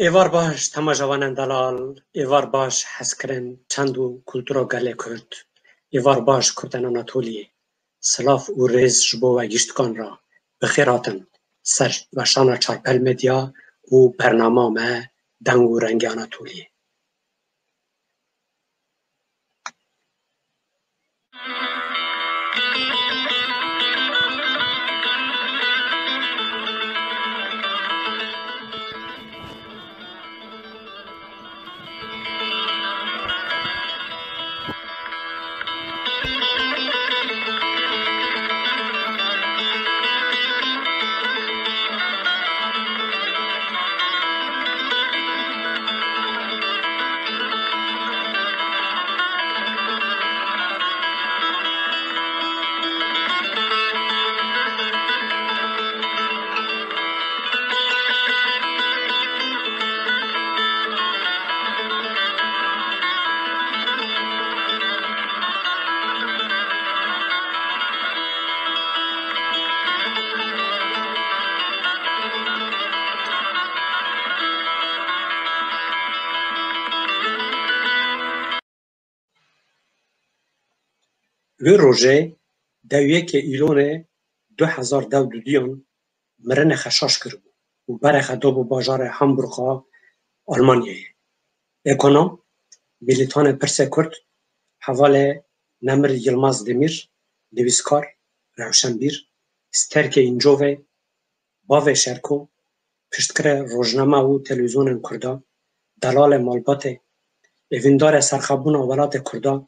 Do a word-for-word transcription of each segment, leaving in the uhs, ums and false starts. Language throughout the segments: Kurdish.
Êvar baş temaşevanên delal, êvar baş hezkirin çend û kultura gelê Kurd, êvar baş Kurdên Anatoliyê. Silav û rêz ji bo we giştikan re. Bi xêr hatin ser weşana Çarpel Medya û bernama me Deng û Rengê Anatoliyê. Wê rojê dew yekê Îlonê du hezar dew dudiyan mirinê xwe şaş kiribû û berê xwe dabû bajarê Hamburga Almanyayê. Ekonom, milîtanê pirsê Kurd, hevalê Nemir Yilmaz Demîr, nivîskar, rewşenbîr, sterkê Încovê, bavê Şerko, piştgirê rojname û televîzyonên Kurda, delalê malbatê, evîndarê serxwebûna welatê Kurda,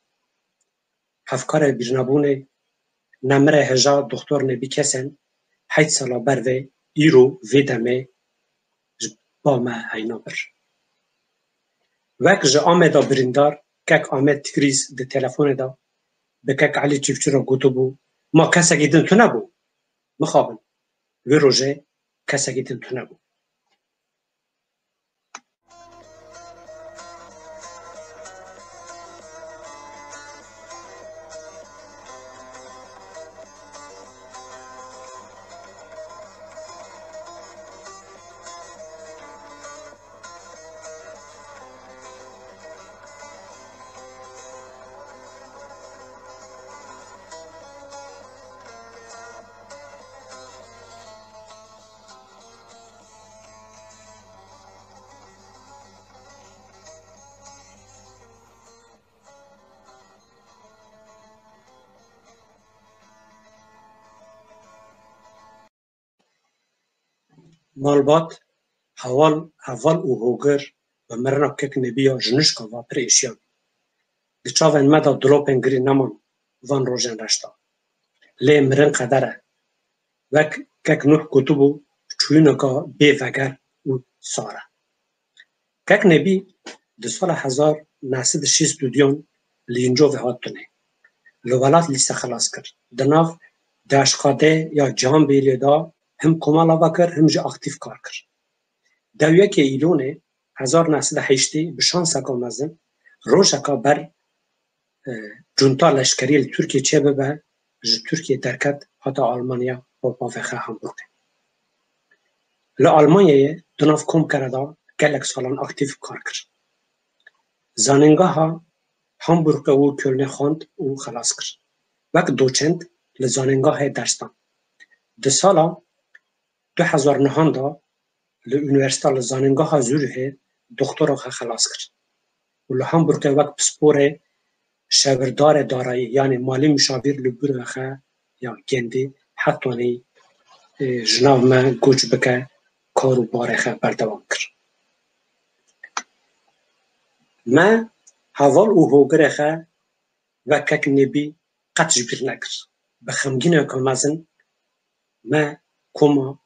hevkarê bîrnebûnê, nemirê hêja Doktor Nebî Kesen, heyt sala ber vê, îro vê demê ji ba me heyna bir. Wek ji Amêda birîndar kek Amed Tigrîz di telefonê de bi kek Elî Çiftçî re gotibû, ma kesekî din tune bû? Mixabin, wê rojê kesekî din tune bû. Malbat, heval, heval û hogir bi mirina kek Nebî ya ji nişka va pir êşiyan. Di çavên me de dilopên girî neman van rojên reş de. Lê mirin qeder e. Wek kek Nuh gotibû, çûyîneka bê veger û sar e. Kek Nebî di sala hezar neh sed û şêst û duyan li Yincovê hat tune. Li welat lîse xilas kir. Di nav D H K D ya Cihanbêriyê de him komala ve kir, him jî aktîf kar kir. Dew yekê Îlonê hezar neh sed û heştê bi şanseka mezin rojeka ber e, cunta leşkerî li Tirkiyê çêbibe, ji Tirkiyê derket, hate Almanya, bo bavê xwe Hamburgê. Li Almanyayê di nav komkere de gelek salan aktîf kar kir. Zanîngeha Hamburgê û Kölnê xwend û xelas kir. Wek doçent li zanîngehê ders da. Di sala du hezar nehan de li unîversîta li zanîngeha Zurihê doktora xwe xelas kir û li Hamburgê wek pisporê şewirdarê darayî, yanî malî muşavîr li birê xwe ya gêndî hetanî, e, ji nav me goç bike, kar û barê xwe berdewam kir. Me heval û hogirê xwe wek kek Nebî qet ji bîr nekir. Bi xemgîneke mezin me koma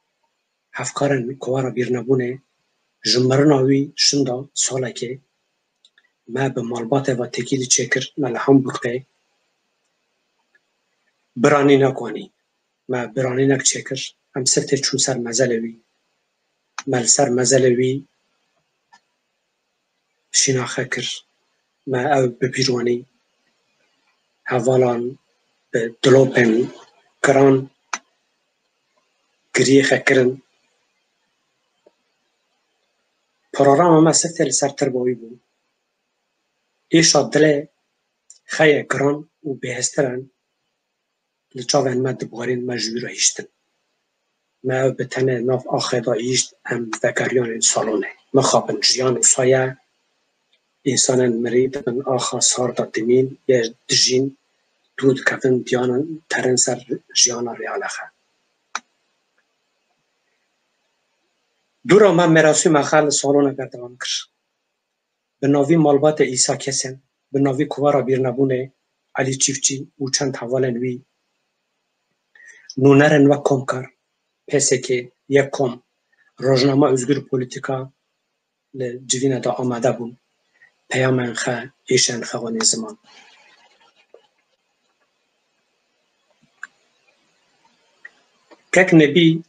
hevkarên Kovara Bîrnebûnê ji mirina wî şinda salekê me bi malbatê ve têkilî çêkir, me li Hamburgê biranînek anî. Me biranînek çêkir, em sirtê çûn ser mezelê wî. Me li ser mezelê wî şînaxe kir. Me ew bi bîr wanî. Hevalan bi dilopên giran giriyê xwe kirin. Programa me sifte li ser Tirbawî bû. Êşa dilê xeye giran û bêheztir in li çavên me dibarên me ji wî re hiştin. Me ev bi tenê nav axê de ihişt, em vegeriyanên salonê. Mixabin jiyan wisa ye, însanên mirî di bin axa sar de dimîn, yê dijîn, dûr dikevin, diyanin terin ser jiyana real e xe. Dûra me merasîma xe li salonê berdewam kir. Bi navî malbatê Îsa Kesen, bi navî Kovara Bîrnebûnê Elî Çiftçî û çend hevalên wî, nûnerên wek Komkar, P S K, Yekkom, Rojnama Özgür Politika li civîne de amade bûn. Peyamên xe, êşên xe wanî ziman. Kek Nebî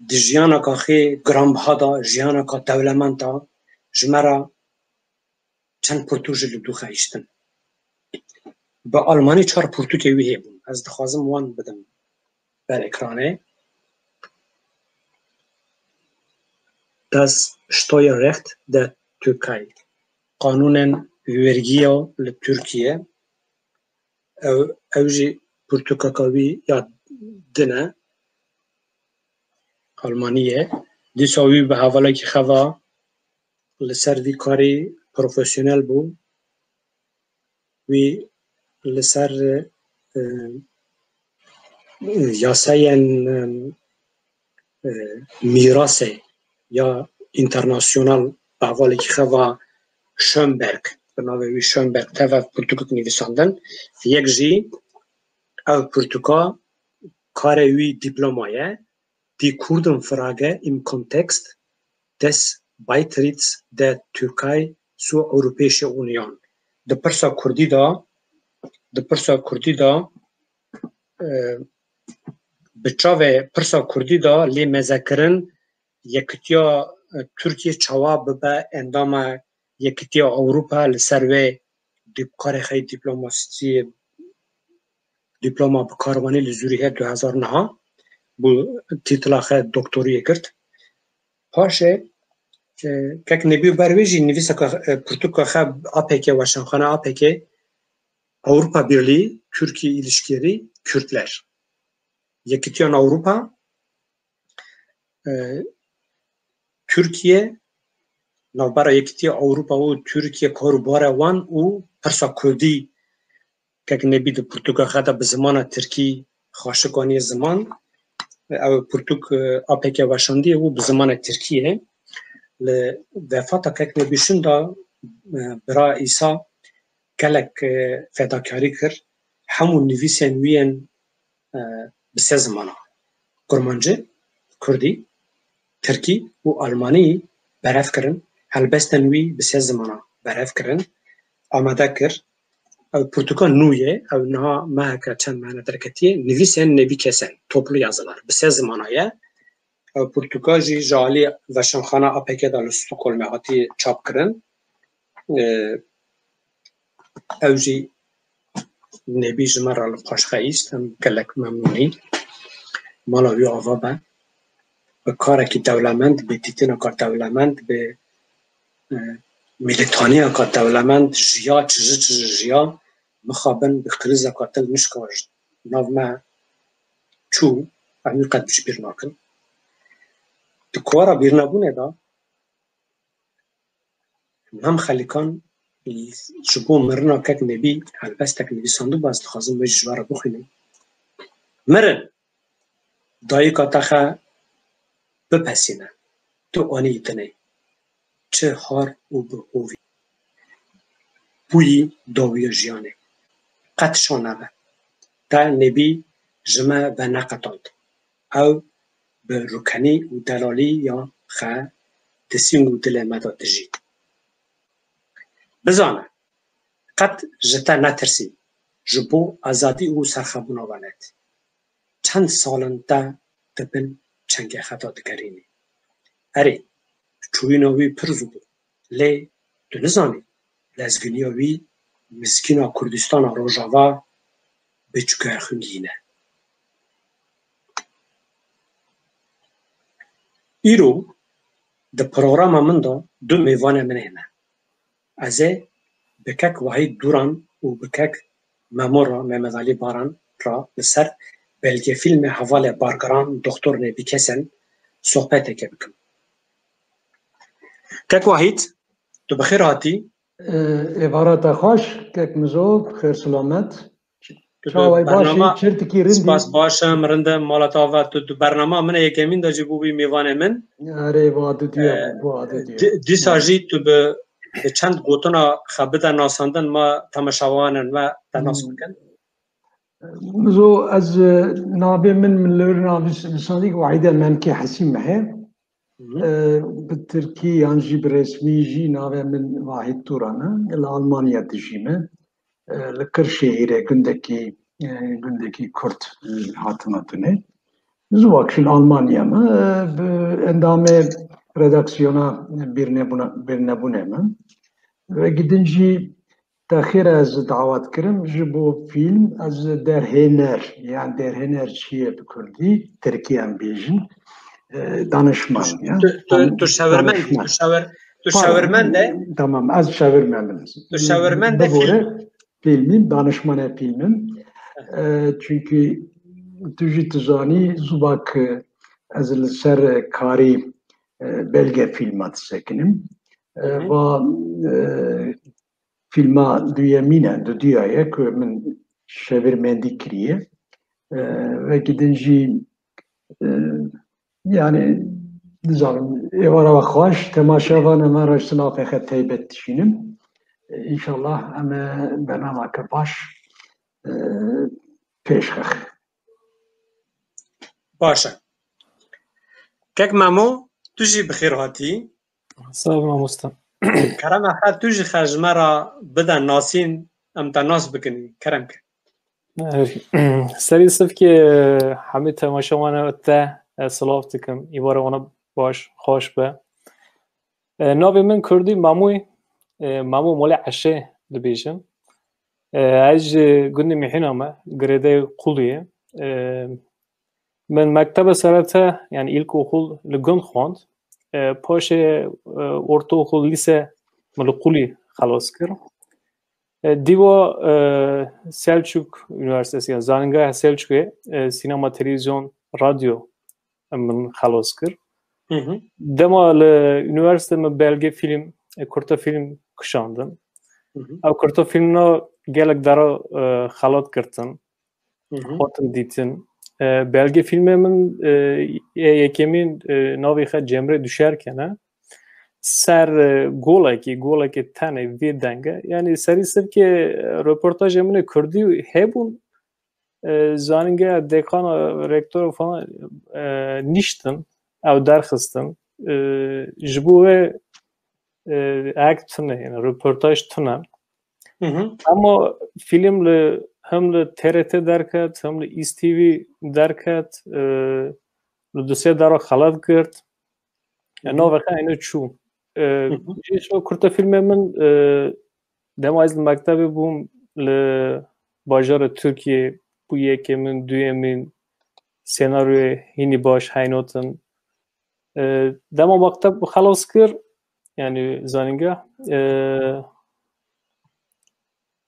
di jiyaneka xê giranbiha de, jiyaneka dewlemend de ji me re çend pirtûk jî li dû xehiştin. Bi almanî çar pirtûkê wî hêbûn. Ez dixwazim wan bidim ber ekranê. Das Steuerrecht der Türkei. Qanûnên vergiya li Tirkiye. Ew, ew jî pirtûkeka wî ya din e. Almanî ye. Dîsa wî bi hevalekî xe ve li ser vî karî profesyonel bû. Wî li ser, e, yasayên, e, e, mîrasê ya înternasyonal bi hevalekî xe ve Schönberg, bi navê wî Schönberg, tev ev pirtûkek nivîsandin. Yek jî ev pirtûka karê wî dîploma ye, Die Kurdenfrage im Kontext des Beitritts der Türkei zur Europäischen Union. Di pirsa kurdî de, di pirsa kurdî de, e, bi çavê pirsa kurdî de lê mezekirin Yekitiya, e, Tirkiye çawa bibe endama Yekitiya Ewropa li ser wê dîp-, karê xwe dîplomasî, dîploma bi kar wanî li Zurîhê du hezar niha bû tîtla xwe doktoriyê girt. Paşê, e, Kek Nebî ber wê jî nivîseka, e, pirtûka xwe A P K, Weşanxane A P K, Avrupa Birliği, Türkiye ilişkileri, Kürtler. Yekitiyan Avrupa, e, Tirkiye, navbera Yekitiya Ewropa û Tirkiye, kar û barê wan û pirsa kurdî, Kek Nebî di pirtûka xwe de bi zimana tirkî xaşik aniye ziman. Ew pirtûk, e, A P K weşandiye û bi zimana tirkî ye. Li vefata Kek Nebî şinda, e, bira Îsa gelek, e, fedakarî kir. Hemû nivîsên wî yên, e, bi sê zimana, kurmancî, kurdî, tirkî û almanî berev kirin. Helbestên wî bi sê zimana berev kirin, amade kir. Ew pirtûka nû ye, ew niha meheke çend mehine derketiye. Nivîsên Nebî Kesen, toplu yazılar, bi sê zimana ye. Ew pirtûka jî ji alî Weşanxana A P K de li Stockholmê hatiye çapkirin. E, ew jî Nebî ji me re li paş xehîst, em gelek memnûn in. Mala wî ava be. Bi karekî dewlemend, bi dîtineka dewlemend, bi, e, mîletaniyeka dewlemend jiya, çi ji çi ji jiya, mixabin bi krîzeka til nişka ji nav me çû, em wî qet ji bîr nakin. Di kovara bîrnebûnê de Mem Xelîkan ji bo mirina Kek Nebî helbestek nivîsandibû, ez dixwazim wê jî ji we re bixwînim. Mirin, dayika te xe bipesîne, tu anî dinê, çi har û bi hovî. Bûyî dawiya jiyanê. Qet şa nebe. Te Nebî ji me veneqetand. Ew bi rûkenî û delalî ya xe di sîng û dilê me de dijî. Bizane, qet ji te netirsî, ji bo azadî û serxebûna welat. Çend sal in te di bin çengê xwe de digerînî. Erê, çûyîna wî pir zû bû. Lê tu nizanî, lezginiya wî miskîna Kurdistana Rojava bi çûkê xwîngî ne. Îro Di programa min de du mêvanê min hene. Ez ê bi kek Wahîd Duran û bi kek Memo re, Mehmet Alî Baran re li ser belgefîlmê hevalê Bargiran Doktor Nebî Kesen sohbeteke bikim. Kek Wahîd, tu bi xêr hatî. Ê, êvara te xweş, kek Mizo, bi xêr silamet. Tu bi Çaway başî, bernama çirtikî rindî. Spas, baş im, rind im, mala te ava. Tu, tu bernama min ê yekemîn de jî bûbî mêvanê min. Erê, va dudiya Ee, bû, va dudiya. Di-, dîsa jî tu bi, bi çend gotina xwe bide nasandin, ma temaşevanên me te nas Hmm. bikin. Mizo, ez, e, navê min, min li wir navîs-, lisandî Wahîde Memkê Hesî Mehê. Hı hı. E, bi tirkî yan jî bi resmî jî navê min Wahîd Turan e. Li Almanya dijîme. E, li Kırşehirê gundekî, e, gundekî Kurd, e, hatime tunê. Zû vak ji Almanya me, e, bi endamê redaksiyona birnebûna-, birnebûnê me. Ve gidin jî te xêr ez dawet kirim ji bo fîlm, ez derhêner, yan derhêner çi ye bi kurdî, tirkî em bêjin, e, danişman, ya. Tu, tu, Dan-, tu şewermend, danişman. Tu şewer-, tu Pa-, şewermend e? Tamam, ez şewermend im. Tu şewermend e Bibore, fîlm. Fîlmîm, danişmanê fîlmim. E, çünkü tu jî tu zanî, zû vak ez li ser karî, e, belge fîlma disekinim. E, Hı hı. Va, e, fîlma duyemîn e, dudiya ye ku min şewermendî kiriye. E, ve gidin jî, e, yani, nizanim, êvara we xweş, temaşevanê me re ji sinafê xwe teybet dişînim. E, înşallah em ê bernameke baş, e, pêş xex. Baş e. Kek Memo, tu jî bi xêr hatî. Sağ ol mamosta. Kerem e, tu jî xwe ji me re bide nasîn, em te nas bikin. Kerem ke. Serî sivkê hemî temaşevanê te, e, silav dikim. Îvara wana baş, xweş be. E, navê min kurdî Mamoy, e, Mamo Molê Eşê dibêjin. E, ez ji gundê Mîhîna me, girêdayê Quliyê. E, min mektebe serete, yani ilkokul li gund xwend. E, paşê, e, ortaokul, lise min li Qulî xelas kir. E, dîwa, e, Selçuk Üniversitesi, yani Zanîngeha Selçukê, e, sînema, televîzyon, radyo, e, min xelas kir. Hı hı. Dema li unîversîte min belge fîlm, e, kurta fîlm kişandin. Hı hı. Ew kurta fîlmna gelek dara, e, xelat girtin. Hı hı. Hatin dîtin. E, belge fîlmê min, e, yê yekemîn, e, navê xwe Cemre Düşerken e. Ser, e, golekî, golekê tenê vê denge. Yani serî sivkê, e, röportajê min ê kurdî hebûn, e, zanîngeha dekana, rektora falan, e, niştin, ew derxistin. E, ji bo wê, e, ek tune, yani röportaj tune. Hı hı. Ama film li, hem li T R T derket, hem li Îst T V derket, e, li du sê dara xelat girt. Hı hı. Yani navê xwe ene çû. E, Hı hı. Jî şo kurta filmê min, e, dema ez li mektebê bûm, li bajarê Tirkiyê bû yekemîn, duyemîn, senaryoyê hînî baş heynotin. E, dema mekteb xelas kir, yani zanîngeh, e,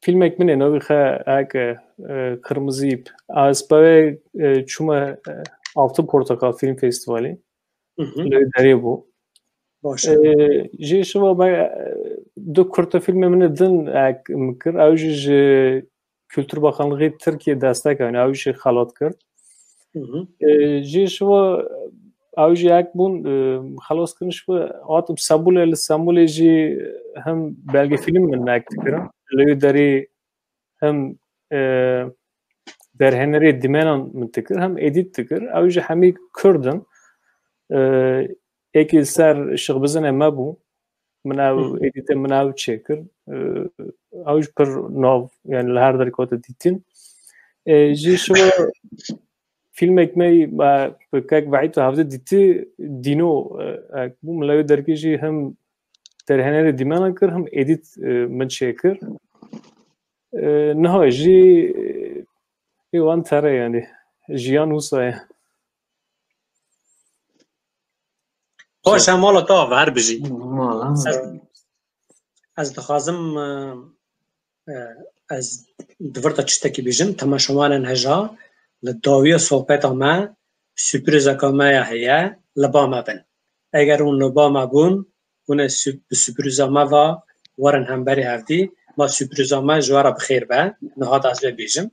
filmek min ê navê xwe ek, e, Kırmızı İp. Ez pevê, e, çûme, e, Altın Portakal Film Festivali. Hı hı. Li derê bû. Baş. E, jê şiva be, e, du kurta filmê min ê din ek min kir. Ew jî ji Kültür Bakanlığı Tirkiye destek, yani ew jî xelat kir. Hı hı. E, jî şiva ew jî ek bûn, e, xelas kirin şiva hatim Stambulê, li Stambulê jî hem belge film min ek dikirin. Li wê derê hem, e, derhenerê dîmenan min dikir, hem edît dikir. Ew jî hemî Kurd in. E, êkî ser şixbizine me bû. Min ew Hı hı. edîtê min ew çêkir. E, ew jî pir nav, yani li her derê kete dîtin. E, jî şiva filmek me, e, bi kek Veîd hevde dîtî Dîno, e, ek bû. Min li wê derkê jî hem derhenerê dîmena kir, hem edît, e, min çêkir. E, niha jî, e, ê wan tere, yani jiyan wisa ye. Xweş e, mala te ava, her bijî. Mala. Ez, ez dixwazim, e, e, ez di vir de tiştekî bêjim, temaşevanên hêja, li dawiya sohbeta me, sürprîzeka me ya heye, li ba me bin. Eger hûn li ba me bûn, hûn ê sü-, bi sürprîza me ve werin hemberî hevdî, ma sürprîza me ji we re bi xêr be, niha da ez vê bêjim.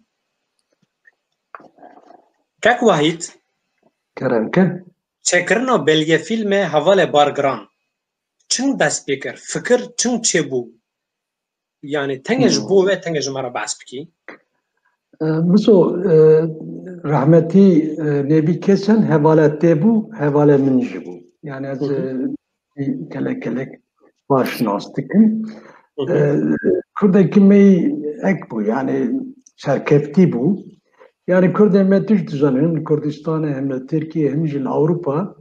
Kek Wahîd, Kerem ke. Çêkirina belgefîlmê Hevalê Bargiran çing dest pê kir? Fikir çing çêbû? Yani tengê ji bo we, tengê ji me re behs bikî? E, Miso, e, rehmetî, e, Nebî Kesen hevalê te bû, hevalê min jî bû. Yani ez, Hı hı. e, gelek gelek baş nas dikim. Hı hı. E, Kurdekî me ek bû, yani serkeftî bû. Yani Kurdê me tu jî dizanin, hem li Kurdistanê, hem li Tirkiye, hem jî li Ewropa,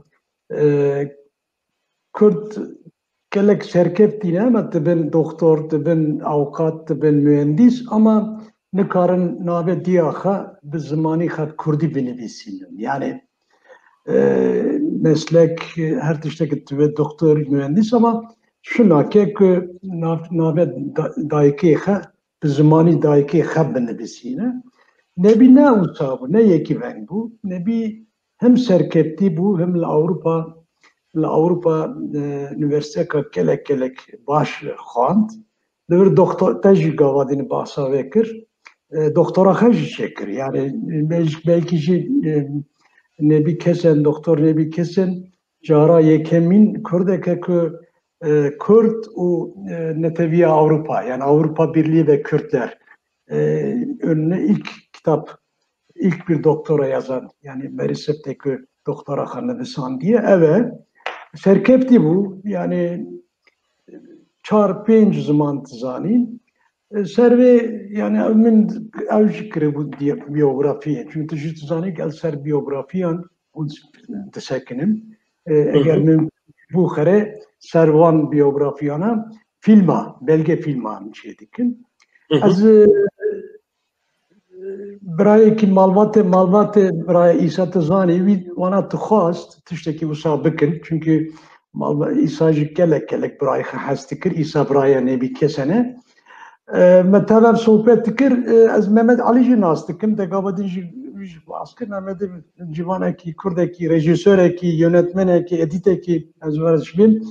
e, Kurd gelek serkeftî ne, ama dibin doktor, dibin avûkat, dibin mühendîs, ama nikarin navê diya xwe bi zimanî xwe kurdî binivîsînin. Yani, e, meslek, her tiştekî divê doktor, mühendîs, ama şinake ku nav-, navê da-, dayikê xwe bi zimanî dayikê xwe binivîsîne. Nebî ne wisa bû, ne yekî veng bû. Nebî hem serkeftî bû, hem li Ewropa, li Ewropa, e, unîversîteka gelek gelek baş xwend. Li vir doktor, te jî gava din bahsa vê kir. E, doktora xwe jî çêkir. Yani belkî, belkî jî, e, Nebî Kesen, doktor Nebî Kesen cara yekemîn Kurdeke ku, e, Kurd û, e, neteviya Ewropa, yani Avrupa Birliği ve Kürtler, e, önüne ilk kitap, ilk bir doktora yazan, yani Mary Septe ku doktora xwe nivisandiye, ev e. Serkeftî bû, yani çar pênc ziman dizanîn. E, ser vê, yani ew min, ew jî kiribû diye biyografiyê. Çünkü tu jî dizanî ku ez ser biyografiyan hûn disekinim. E, eger Hı hı. min bû xere ser van biyografiyana fîlma, belge fîlman çê dikin. Hı hı. Ez, e, birayekî malbatê, malbatê birayê Îsa tu zanî, wî wana tu xwast tiştekî wisa bikin. Çünkü malba-, Îsa jî gelek gelek birayê xwe hez dikir. Îsa birayê Nebî Kesen e. E, me tev ev sohbet dikir, e, ez Mehmet Alî jî nas dikim. De gava din jî, wî jî bas kir. Mehmet civanekî, kurdekî, rejîsorekî, yönetmenekî, edîtekî, ez were ji bîn.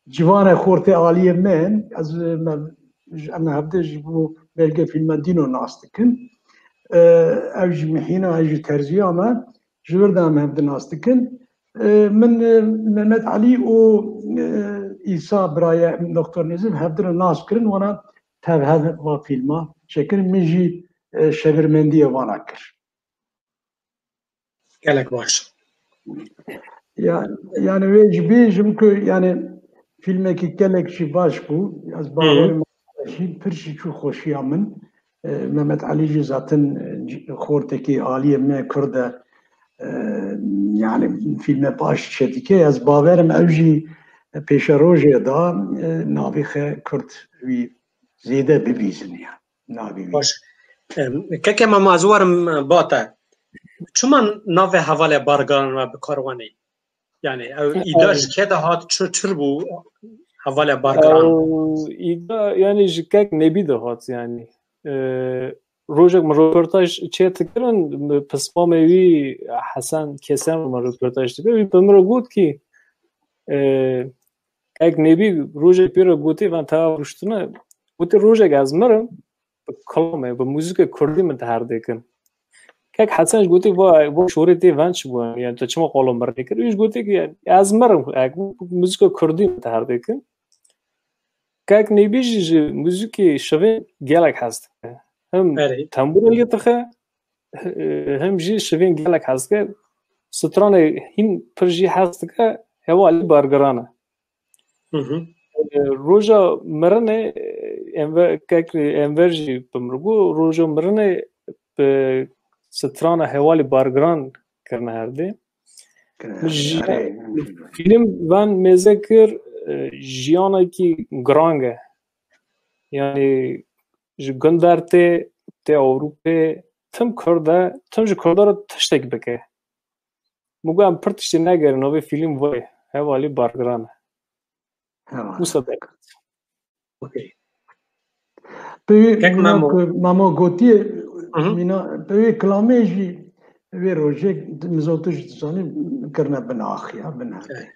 Civanê xortê aliyê me, ez, me, em hevdê ji bo belge fîlme dîno nas dikin. E, ev jî mihîna, ev jî terziya me, ji vir de em hevdê nas dikin. E, min, e, Mehmet Alî û, e, Îsa birayê doktor Nezîf hevdê nas kirin, wana tev hev va fîlma çêkirin, min jî, e, şevirmendiye vana kir. Gelek baş. Ya, yani wê jî bêjim ku yani fîlmekî gelek jî baş bû. Ez Hı hı. bawerim jî pir jî çû xweşiya min. E, Mehmet Alî jî zaten, e, xortekî aliyê me Kurd e. E, yani fîlme baş çêdike. Ez bawerim ew jî pêşerojê da, e, navê xwe Kurd wî zêde bibîzin ya. Navê wî. Baş. Em, keke me ma ez werim, e, ba te. Çima navê Hevalê Bargiran we bi kar wenî? Yani ew îda ji kê de hat, çi, çir bû Hevalê Bargiran? Ew îda yani ji kek Nebî de hat yani. E, rojek min roportaj çê dikirin, pismamê wî Hesen Kesen min roportaj dikir. Wî bi min re got ki, e, kek Nebî rojek pê re gotê, van tewa rûştine, gotê rojek ez mirim, bi kilamê, bi muzîkê kurdî min te herdê kin. Kek Hesen jî gotê, va, va şorê tê ven çi bû, yani tu çima qala mirinê kir? Wî jî gotê ki, yani, ez mirim, yani, bi muzîka kurdî min te herdê kin. Kek Nebî jî ji muzîkê şivên gelek hez dike. Hem Erê. tembûra lê dixe, hem jî şivên gelek hez dike. Stranê hîn pir jî hez dike, Hevalê Bargiran e. Hı hı. E, roja mirinê, e, Enver, kek Enver jî bi min re got, roja mirinê bi strana Hevalê Bargiran kirine herdê. Kirine Min herdê, ji-, erê. Fîlm van mêze kir, e, jiyanekî girang e. Yani ji gund dertê, tê Ewropê, tim Kurd e, tim ji Kurda re tiştek bike. Min got, em pir tiştê negerin, navê fîlm vay. hevalî bargiran e. Heval. Wisa derket. Okey. Peyê Kek mîna Memo. Ku Memo gotiye, Hı hı. Mîna peyê kilamê jî vê rojê mizotiş dizanî kirine bin axiya, bin herdê.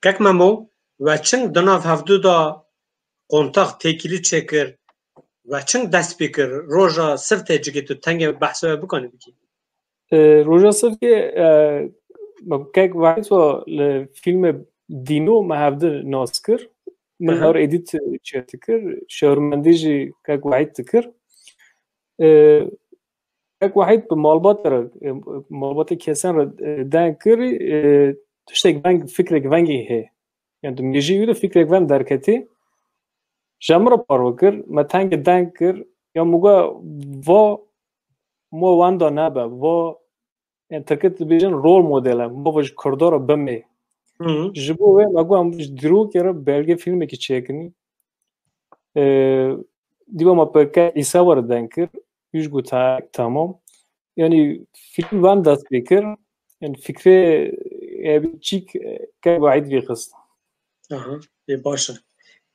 Kek Memo, we çing di nav hevdu da kontak têkilî çêkir, we çing dest pê kir, roja sifte cikê tu tengê behsa we bikanî bikî? E, roja sifte, e, kek Wahîd wa li fîlmê Dîno me hevdi nas kir. Min Aha. her edît çêt dikir. Şermendî jî kek Wahîd dikir. E, kek Wahîd bi malbatê re, e, malbatê kesan re, e, deng kir, e, tiştek veng, fikrek vengî heye. Yani tu mêjî wî de fikrek veng derketî. Ji min re parve kir, me tengê deng kir. Ya muga va mo wenda nebe, va, yani tirkî dibêjin rol model e, mo ji Kurdo re bimê. Hı. Ji bo wê me got em ji dîrokê re belge fîlmekî çêkinî. E, dîba me pê kek Îsa were deng kir, wî jî got ta-, tamam. Yani fîlm van dest pê kir, yani fikrê ev çîk kek Wahîd vê xist. Aha, ê baş e.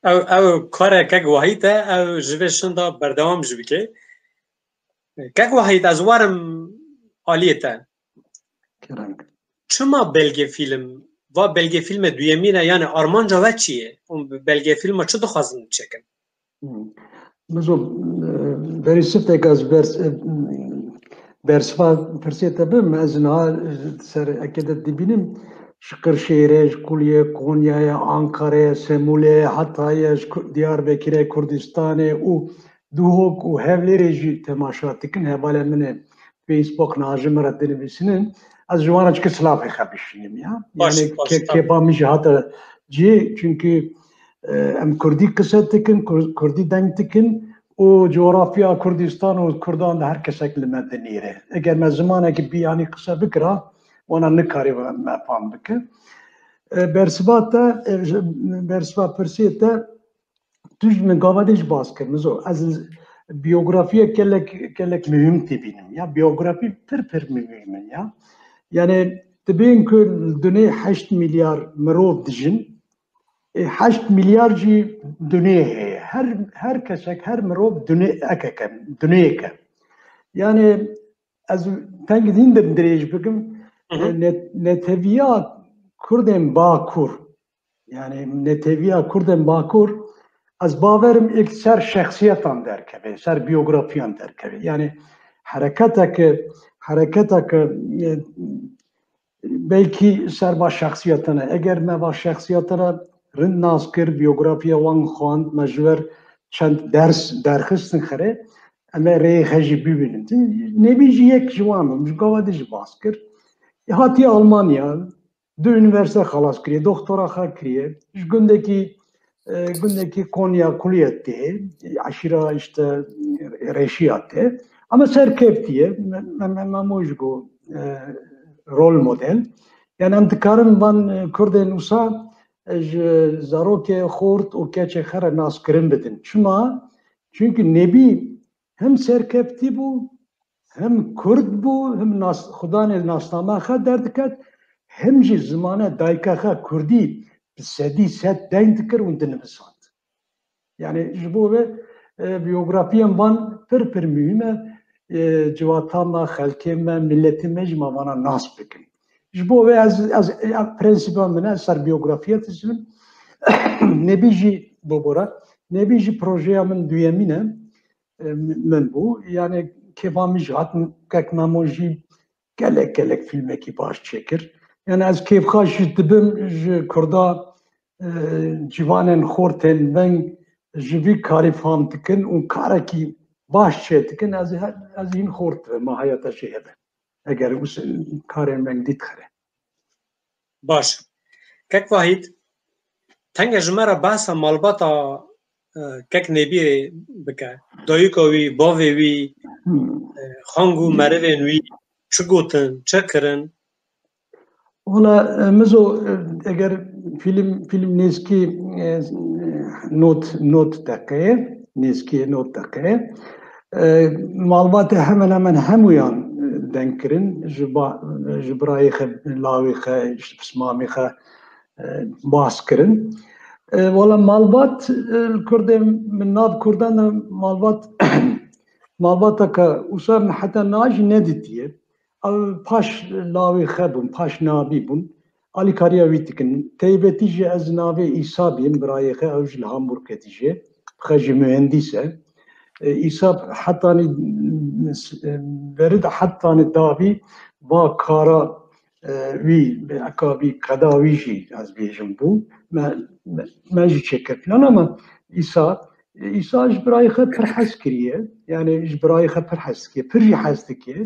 Ew, ew kare kek Wahîd e, ew ji vê şinda berdewam jî bike. Kek Wahîd, ez warim aliyê te. Kerem. Çima belgefîlm? Va belgefîlme duyemîn e, yani armanca we çi ye? Hûn bi belgefîlma çi dixwazin çêkin? Mizo, e, berî siftek ez bers, e, bersiva pirsê te bim, ez niha, e, ser ekê de dibînim, ji Qirşêrê, ji Kuliyê, Konyayê, Ankarayê, Semûlê, Hatayê, ji Ku-, Diyarbekirê, Kurdistanê û Duhok û Hewlêrê jî temaşa dikin. Hevalê min ê Facebook niha ji min re dinivîsinin. Ez ji wan re çike silafê xwe bişînim ya. Baş, Yani baş, ke-, tamam. Kêfa min jî hate cihê, çünkü, e, em Kurdî qise dikin, Kur-, Kurdî deng dikin û coğrafya Kurdistan û Kurdan de her kesek li me dinêre. Eger me zimanekî biyanî qise bikira, wana nikarî me fam bike. E, bersiva te, e, ji-, bersiva pirsê te, tu ji min gava de jî bas kir, Mizo. Ez biyografiya gelek, gelek muhim dibînim. Ya, biyografi pir, pir muhim in, ya. Yani, dibên ku li dunê heşt milyar mirov dijin, e, heşt milyar jî dunê heye. Her, her kesek, her mirov dunê ekeke, dunêyek e. Yani, ez tengî din de dirêj bikim, Hı hı. e, net-, neteviya Kurdên Bakur, yani neteviya Kurdên Bakur, ez bawerim êk ser şexsiyetan derkeve, ser biyografiyan derkeve. Yani hereketeke, hereketeke, e, belkî ser va şexsiyetene. Eger me va şexsiyetene rind nas kir, biyografiya wan xwend, me ji wer çend ders derxistin xire, em ê rêyê xwe jî bibînin. Nebî jî yek ji wan bû, ji gava de jî bas kir. Hatiye Almanya, du unîversîte xelas kiriye, doktora xwe kiriye. Ji gundekî, e, gundekî Konya Kuliyet tê, eşîra işte Reşiya tê. Ama serkeftiye, me, me, me, me moj go, e, rol model. Yani em dikarin van, e, Kurdên wisa, e, ji zarokê xort û keçê xwe re naskirin bidin. Çima? Çünkü Nebî hem serkeftî bû, hem Kurd bû, hem nas-, xudanê nasname xwe derdiket, hem jî zimane dayika xwe Kurdî bi sedî sed deng dikir û dinivisand. Yani ji bo ve, e, biyografiyên van pir pir muhîm e. E, civata me, xelkê me, miletê me jî me vana nas bikin. Ji bo ve ez, ez, e, prensîba min e ser biyografiya dizivim. Nebî jî bibore. Nebî jî projeya min duyemîn e. E, min bû. Yani kêfa min jî hat, kek Memo jî gelek gelek fîlmekî baş çêkir. Yani ez kêfxweş jî dibim ji Kurda, e, ciwanên xortên veng ji vî karî fam dikin û karekî baş çê dikin. Ez, ez hîn xort dibim, ma heyata jê hebe. Eger wis-, karên veng dît xire. Baş. Kek Vahîd, tenge ji me re behsa malbata, e, kek Nebîrê bike. Dayika wî, bavê wî, e, xang û merivên wî çi gotin, çi kirin? Wala, e, Mizo, e, eger fîlm, fîlm nêzkî, e, not, not deqeyê, nêzkî not deqeyê. E, malbatê hemen hemen hemûyan, e, deng kirin, ji ba-, ji birayê xwe, lawê xwe, ji pismamê xwe, e, bas kirin. E, wala malbat, e, li Kurdê min nav Kurdan de malbat, malbateke wisa min heta niha jî nedîtiye. Ew paş lawê xe bûn, paş nabî bûn. Alîkariya wî dikin. Teybetî jî ez navê Îsa bîm, birayê xe, ew jî li Hamburgê dijê. Xe jî mühendîs e. E, Îsa hetanî, e, verid hetanî davî va kara, e, wî, eka vî qeda wî jî ez bêjim bû. Me, me, me jî çêkir plan ama Îsa, Îsa ji birayê xe pir hez kiriye. Yani ji birayê xe pir hez dike, pir jî hez dike.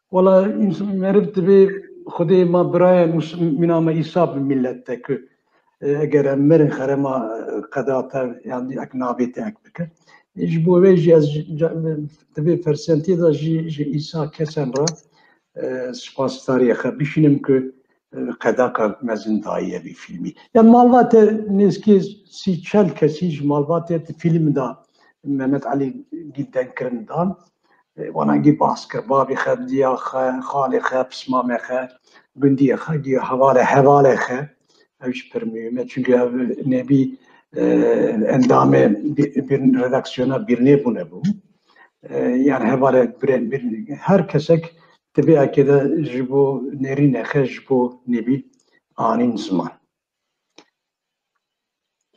Wala însan meriv divê Xwedê ma birayên mus-, mîna me Îsa bi millet de ku, e, eger em mirin xerema, e, qeda te, yani ek navê te ek bike. E, ji bo vê jî ez ji, ca-, divê fersentiyê de jî ji Îsa kesen re, e, spasdariyê xe bişînim ku, e, qedaka mezin dayiye vî fîlmî. Yani malbatê nêzkî sî çel kesî ji malbatê di fîlm de Mehmet Alî Gî dengkirin dan. E, wana gî bas kir. Bavî xe, diya xe, xalê xe, pismamê xe, gundiyê xe, gî hevalê, hevalê xe. Ew jî pir muhîm e. Çünkü ev nebî, e, endamê bi-, bir redaksiyona birnê bûne bû. E, yani hevalê bir, bir, her kesek divê eke de ji bo nêrînê xe, ji bo nebî anîn ziman.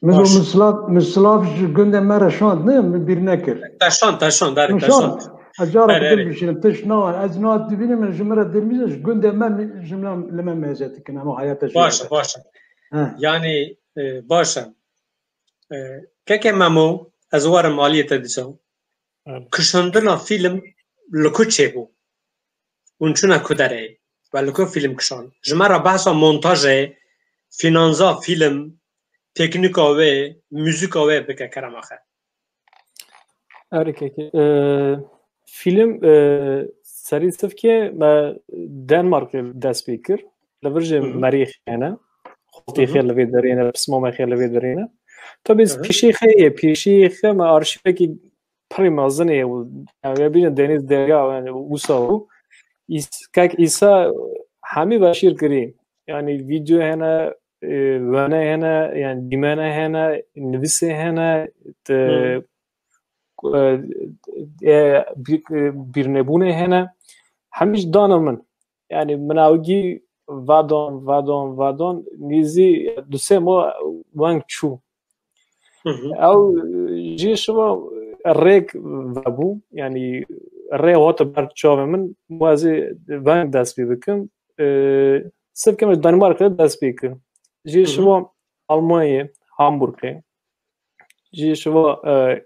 Min Baş. Min silav, min silav ji gundê me re şand, ne? Min bîr nekir. Te şand, te şand, erê, Min te şand. şand. Ez cara Erê, dikim erê. bişînim, tişt nawan. Ez niha dibînim, ji min re dilmîze, ji gundê me, min, ji min, li me mêze dikin, ama hayata jî Baş e, hebe. baş e. He. Yani, e, baş e. E, keke Memo, ez werim aliyê te dîsa. Evet. Kişandina fîlm li ku çêbû? Hûn çûne ku derê? We li ku fîlm kişand? Ji me re behsa montajê, fînanza fîlm, teknîka wê, muzîka wê bike kerema xe. Erê kekê. E, fîlm, e, serî sifkê me Denmarkê dest pê kir. Li vir jî Hı hı. merî xê ne. Xaltî Hı hı. xê li vê derê ne, pismamê xê li vê derê ne. Tabii Hı hı. pêşî xê ye, pêşî xê me arşîvekî pirî mezin ê û, yani, wê bînin Deniz Derya, yani, wisa û Îs-, kek Îsa hemî veşîr kirî. Yani, video hene, e, wene hene, yani, dîmene hene, nivîsê hene, te, Hmm. e, e, bî-, e, bîrnebûnê hene. Hemî ji dana min. Yani, min ewgî vedon, vedon, vedon, nîzî du sê mo weng çû. Hı hı. Ew, e, jê şiva rêk vebû, yani rê hate ber çavê min, ez ê veng dest pê bikim. E, sivkê min ji Danimarkayê dest pê kir. Jê Hı hı. şiva Almanyayê, Hamburgê. Jê şiva, e,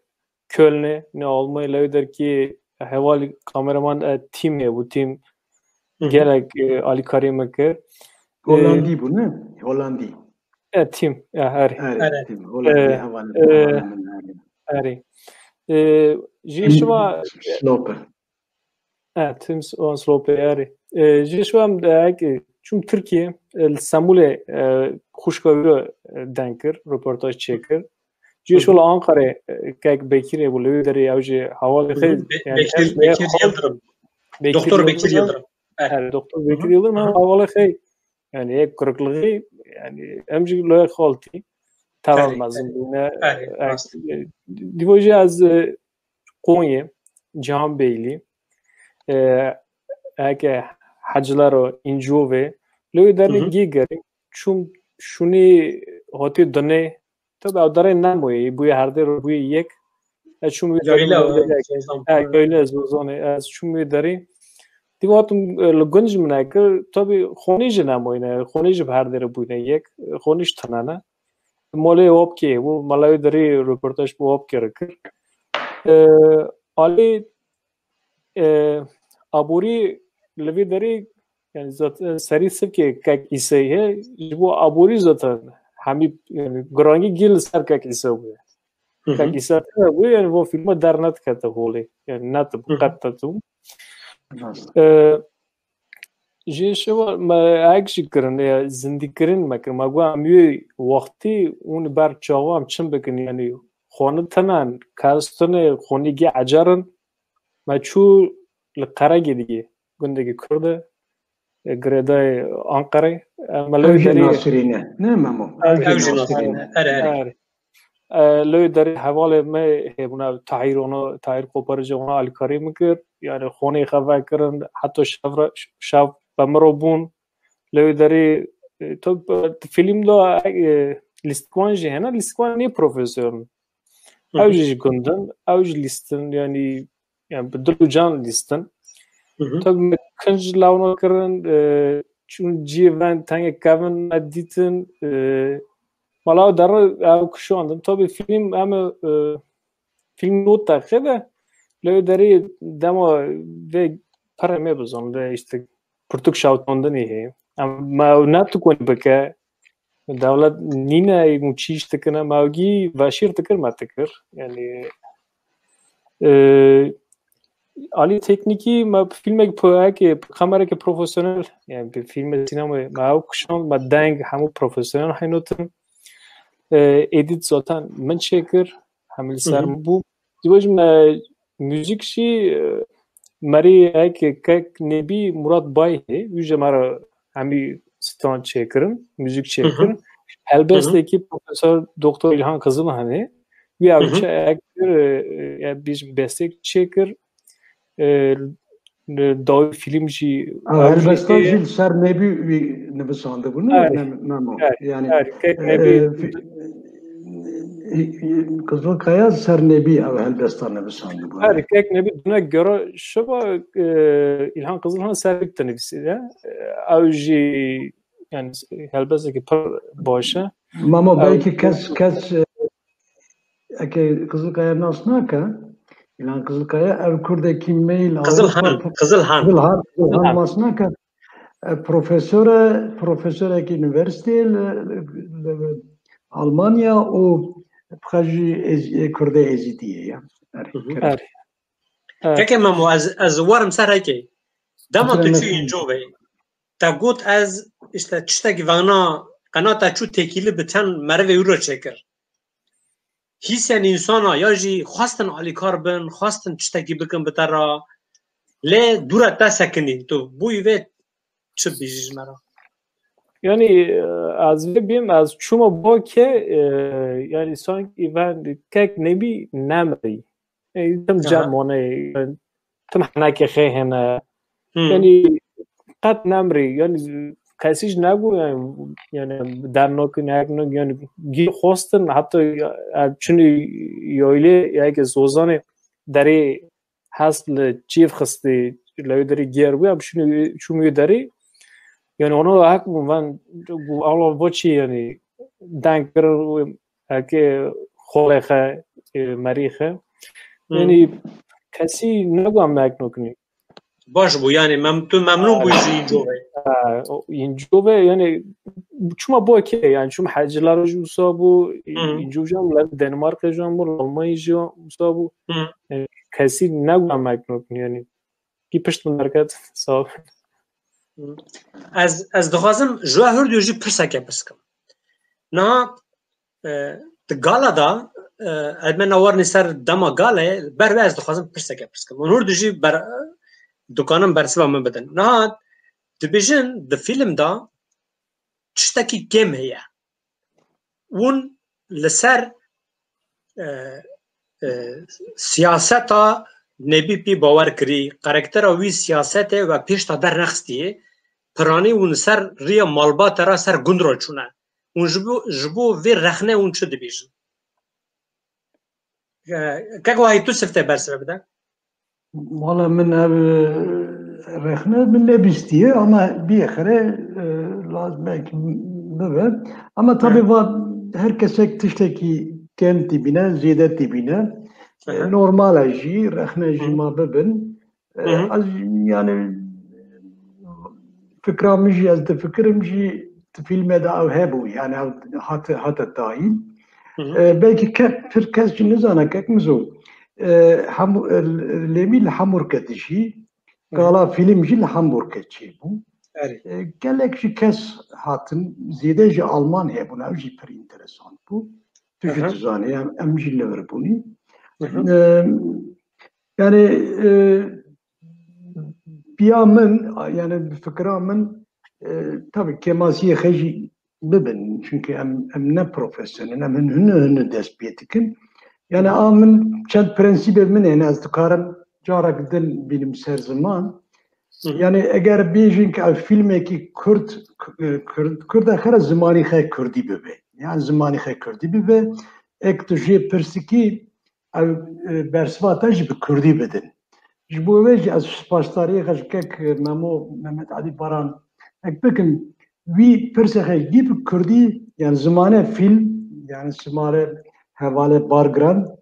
Kölnê, ne Almanyayê, lewê derkê hevalî kameraman, e, Tim hebû, Tim Hı hı. gelek, e, alîkarî min kir. E, Holandî bû, ne? Holandî. E, Tim, e, erê. Erê, Erê. Tim, Holandî, E, hevalê, e, hevalê min, erê. Erê. E, jê Tim şiva Slope. E, Tim S-, Slope, erê. E, jê şiva em, e, ek, e, çûm Tirkiye, e, li Stemûlê, e, xwişka wî re, e, deng kir, röportaj çêkir. Jê Hı hı. şiva li Ankarê, e, kek Bekirê bû, li wê derê ew jî hevalê Hı hı. xê, Be-, yani, Bekir, em, Bekir xalt-, Yildirim. Bekir Doktor Bekir Yildirim. Yildirim. Evet. Evet, Doktor Hı hı. Bekir Yildirim hem Hı hı. hevalê xê, yani, yek kurukluğu, yani, em jî li xaltî, tevan Erê, mezin erê. bûne, Erê, e, rast. e, divo jî ez, e, Konyê, Cihanbeyli, e, eke Hacılar o, İncovê, li wê Hı derê hı. gê gerî, çûm şûnê hotê dinê, tabi ew derê nemoyê, bûye herdê re bûye yek. Ez çûm wê derê Yayla, min e, wê yek. Seydan. Ha, Hı. yayla ez wê zonê, ez çûm wê derê. Dî vatim, e, li gund ji min e kir, tabi xonê jî nemoyne, xonê jî bi herdê re bûyne yek, xonê jî tine ne. Molê Opkê bû, mala wê derê röportaj bi Opkê re kir. E, alê, e, aborî li vê derê, yani zaten serî sivkê kek Îsey he, ji bo aborî zaten hemî, yani girangî gî li ser kek Îsey bûye. Hı hı. Kek Îsey tune bûye, yani bo fîlma dernedikete holê. Yani netibû, Hı hı. qet netibû. Rast. E, Jê şiva me ek jî kirin, e, zindîkirin me kirin. Me got, em wê wextî hûn ber çawa em çim bikin, yani xwe ne tenen, kes tune, xwe ne gê ecer in. Me çû li Qeregê digê, gundekî Kurd e. e, girêdayê Anqerê. E, me Ew lewê jî derê Nasirîn e. Ne Memo? Ew Ew jî Ew jî Nasirîn Nasirîn e. e. Erê, erê. Erê. E, lewê derê hevalê me hebûna Tahîr ona, Tahîr Koparıcı ona alîkarî min kir. Yani xonê xwe vekirin, heta şev re, şev be min re bûn. Lewê derê, e, to, e, film da, e, lîstikvan jî hene, lîstikvan nê profesor in. Ew jî ji gund in, ew jî lîstin, yani, yani bi dil û can lîstin. Tabii me kinc lawna kirin, e, çûn ciyê ven tenge kevin me dîtin, e, mala ew derre ew kişandin. Tabii film em, e, film not deqe de lewê derê dema vê pere me bizan, vê işte pirtûk şawtandinê heye. Em me ew ne tu konî bike, dewlet nîne û çîş dikine, me ew gî veşîr dikir me dikir. Yani, e, alî teknîkî me filmek po-, eke, kamereke profesyonel, yani bir filme sinemaya me ew kişand, me deng hemû profesyonel heynotin. E, edit zaten min çêkir, hemî li ser min bû. Dibe jî me muzîk jî, e, merî eke kek nebî Murat Bay hê, wî jî me re hemî stand çêkirin, muzîk çêkirin. Helbestekî Profesor Doktor İlhan Kızıl hene. Wî ew çi ek kir, e, e, ya bîj bestêk çêkir. E, e, dawî film jî ew jî helbesta jî li ser nebî wî nivisandibû, ne? Erê, Memo. Erê, yani, erê, kek e, nebî. Kızılkaya ser nebî ew helbesta nivisandibû. Erê, kek nebî dune göre şiva, e, İlhan Kızılhan ser wî dinivîsî de. E, ew jî yani helbestekî pir baş e. Mamo, belkî kes, kes, e, eke Kızılkaya nas nake, İlhan Kızılkaya ev kurdekî meyl Kızılhan, Kızılhan. Kızılhan, Kızılhan nas nake. E, profesor e, profesorekî üniversiteyê li, li, li Almanya û bi xwe jî ez-, e, Kurdê Êzidî ye ya. Erê, kerem. Erê. Keke Memo, ez, ez werim ser hekê. Dema tu çû Încovê, te got ez işte tiştekî vana qenata çû têkîlî bi çend merivê wî re çêkir. Hîsên însana ya jî xwestin alîkar bin, xwestin tiştekî bikin bi te re. Lê dûre te sekinî. Tu bûyî vê çi bêjî ji me re? Yani, e, ez vê bêm, ez çûma bakê, e, yani sanki ben kek nebî nemrî. E, tim cem mane, yani, tim henekê xê hene. Yani, qet nemrî, yani, kesî ji nebû, yani, yani, dernokin, heknokin, yani, gî xwestin, heta, e, çinî yoylê, ya ki zozanê derê hest li çêv xistî, lewê derê gêr bû, em şûn, çûm wê derê. Yani, ona hek bû, van, gu, Allah, bo çi, yani, deng kirin, heke xolê xe, e, merî xe. Yani, kesî nebû em hek nokinî. Baş bû, yani, mem-, tu memnun bûyî ji Încovê? Ha, o, Încovê, yani, çûma bo kê, yani, çûm hecî laro jî wisa bû, Încov jî em li Danimarka jî em bû, Almanya jî wisa bû. Yani, kesî nebû em hek nokinî, yani. Kî pişt min derket, sağ ol. Ez, ez dixwazim ji we hûr dû jî pirseke pirs kim. Niha, e, di gala de, e, ez me nawarinî ser dema galê, ber wê ez dixwazim pirseke pirs kim. Hûn hûr dû jî ber, dikanin bersiva min bidin. Niha dibêjin di fîlm de tiştekî kêm heye. Hûn li ser, e, e, siyaseta nebî pê bawer kirî, karaktera wî siyasetê we pêş de dernexistî, piranî hûn li ser riya malbate re ser gund re çûne. Hûn ji bo, ji bo vê rexne hûn çi dibêjin? E, Kek Wahî, tu siftê bersiva bide. Wala min ev, e, rexne min nebîstiye ama biyexire, e, lazim belkî bibe. Ama tabii va her kesek tiştekî kêm tîbîne, zêde tîbîne. E, normal e jî, rexne jî ma bibin. E, ez yani fikra min jî ez difikirim jî di fîlme de ew hebû, yani ew hate, hate dayîn. E, belkî ke-, pir kes jî nizane kek Mizo. E, hemû, e, Lêmî li Hamburgê dijî, gala fîlm jî li Hamburgê çêbû. E, gelek jî kes hatin, zêde jî Alman hebûn, ew jî pir înteresan bû. Tu jî dizanî, em, em jî li vir bûnî. E, yani, e, piya min, yani bi fikra min, e, tabii kemasiyê xwe jî bibin. Çünkü em, em ne profesyonel, em hin, hini, hini dest pê dikin. Yani a min çend prensîbê min hene, ez dikarim carek din bînim ser ziman. Hı hı. Yani eger bêjin ki ev filmekî Kurd, Kurd, Kurd xere zimanî xwe Kurdî bibe. Yani zimanî xwe Kurdî bibe. Ek tu jê pirsikî ev, e, bersiva te jî bi Kurdî bidin. Ji bo vê jî ez spasdariyê xwe ji kek Memo Mehmet Alî Baran ek bikim. Wî pirsê xwe dî bi Kurdî, yani zimane fîlm, yani simare hevale bargiran,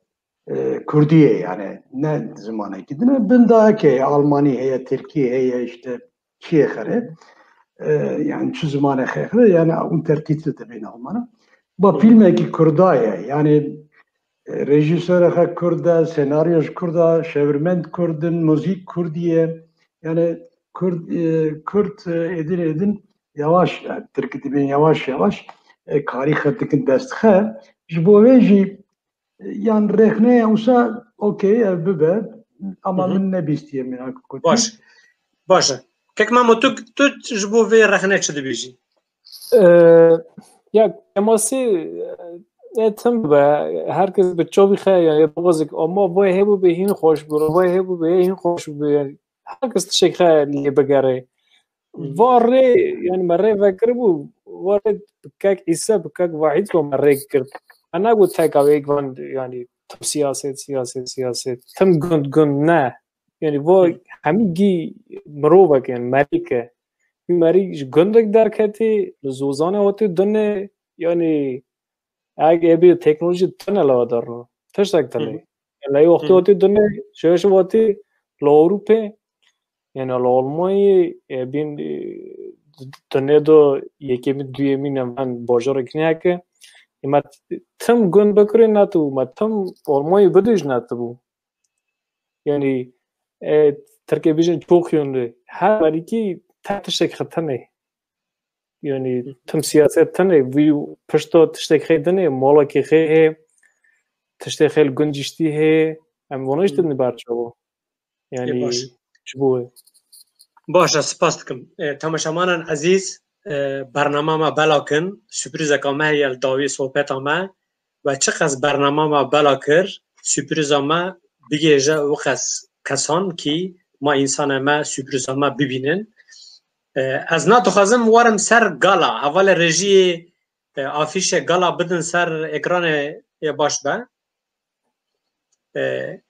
e, Kurdî ye, yani ne zimanekî din e. Bin da eke Almanî heye, Tirkî heye, işte çiyê xere. E, yani çi zimane xere, yani Untertitel de bêne Almana. Ba filmekî Kurda ye, yani e, rejîsora xwe Kurd e, senaryo ji Kurd e, çevirmend Kurd in, muzîk Kurdî ye. Yani Kurd, e, Kurd, e, êdin êdin yavaş, yani Tirkî dibên yavaş yavaş, e, karî xwe dikin dest xwe. Ji bo vê jî, e, yan rexneya wisa okey ev bibe, ama Hı hı. min nebîstiye min a kotî. Baş. Baş e. Kek Memo, tu, tu ji bo vê rexne çi dibêjî? Ee, ya kemasî, e, tim be, herkes bi çavî xwe, yani, bixwazik, ama vay hebû be hîn xweş bû, vay hebû be hîn xweş bû, yani, herkes tiştek xwe lê bigere. Hı hı. Va rê, yani, me rê vekiribû, va rê bi kek Îsa, bi kek Vahîd ve me rê kir. Me negot teka wê van, yani, tim siyaset, siyaset, siyaset, tim gund, gund, ne. Yani, va Hı. hemî gî mirovek, yani, merîk e. Wî merî ji gundek derketî, li Zozanê hatî dinê, yanî eg ê bî teknolojî tune li derno. Tiştek tune. Hı hı. Yani, lê wextî Hı hı. hatî dinê, şeş hatî li Ewropê, yani, li Almanyê, e, bîn, e, dinê do yekemî, duyemî, ne, van bajarek neheke. E, me tim gund bikirê netibû, me tim Almanyê bidij netibû. Yani, e, Tirkê bijin çok yönlü. Her merîkî te tiştek xwe tune. Yani, tim siyaset tune. Vî pişta tiştek xwe dine, malekê xwe hê, tiştek xwe li gund ciştî hê. Em vana işte Hı. ne berçavo. Ê, Yani, baş. ji bo wê. Baş e, spas dikim. E, temaşevanan ezîz, e, bernama me bela kin, sürprizeka me heye li dawî sohbeta me. We çiqas bernama me bela kir, sürpriza me bigêje û qas kesan kî ma însanê me sürpriza me bibînin. E, ez na dixwazim werim ser gala, hevalê rejiyê, e, afîşê gala bidin ser ekranê yê baş be. E,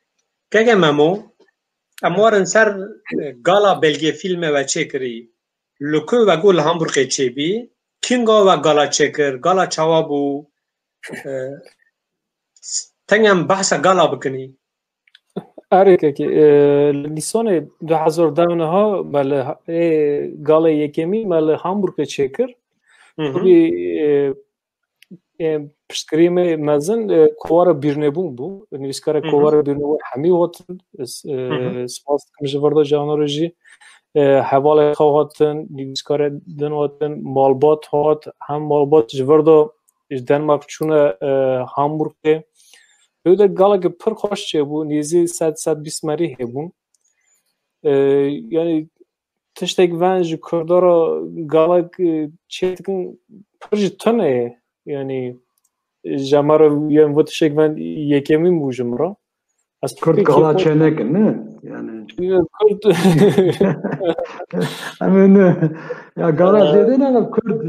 Keke Memo, em werin ser, e, gala belgê fîlmê we çêkirî. Li ku we got li Hamburgê çêbî? Kînga we gala çêkir? Gala çawa bû? E, tengem behsa gala bikinî. Erê kekî, e, li Nîsanê du hezar deh niha me li ha-, ê, galê yekemî me li Hamburgê çêkir. Hı hı. Tabii, e, e, piştgirî me mezin, e, kovara Bîrnebûn bû. Nivîskara Hı hı. kovara Bîrnebûn hemî hatin. Ez, e, Hı hı. spas dikim ji vir de cana re jî. E, hevalê xwe hatin, nivîskara din hatin, malbat hat, hem malbat ji vir de ji Denmark çûne, e, Hamburgê. Lê de galeke pir xweş çêbû, nêzî sed, sed bîst merî hebûn. E, yani tiştek ven ji Kurda re galek, e, çê dikin pir jî tune ye. Yani, e, ji me re, yani, bu tiştek ven yekemîn bû ji min re. Ez Kurd pêkê gala xwe çê nekin, ne? Yani. Ya, Kurd. Hemen, e, ya gala Ee, zêde ne, Kurd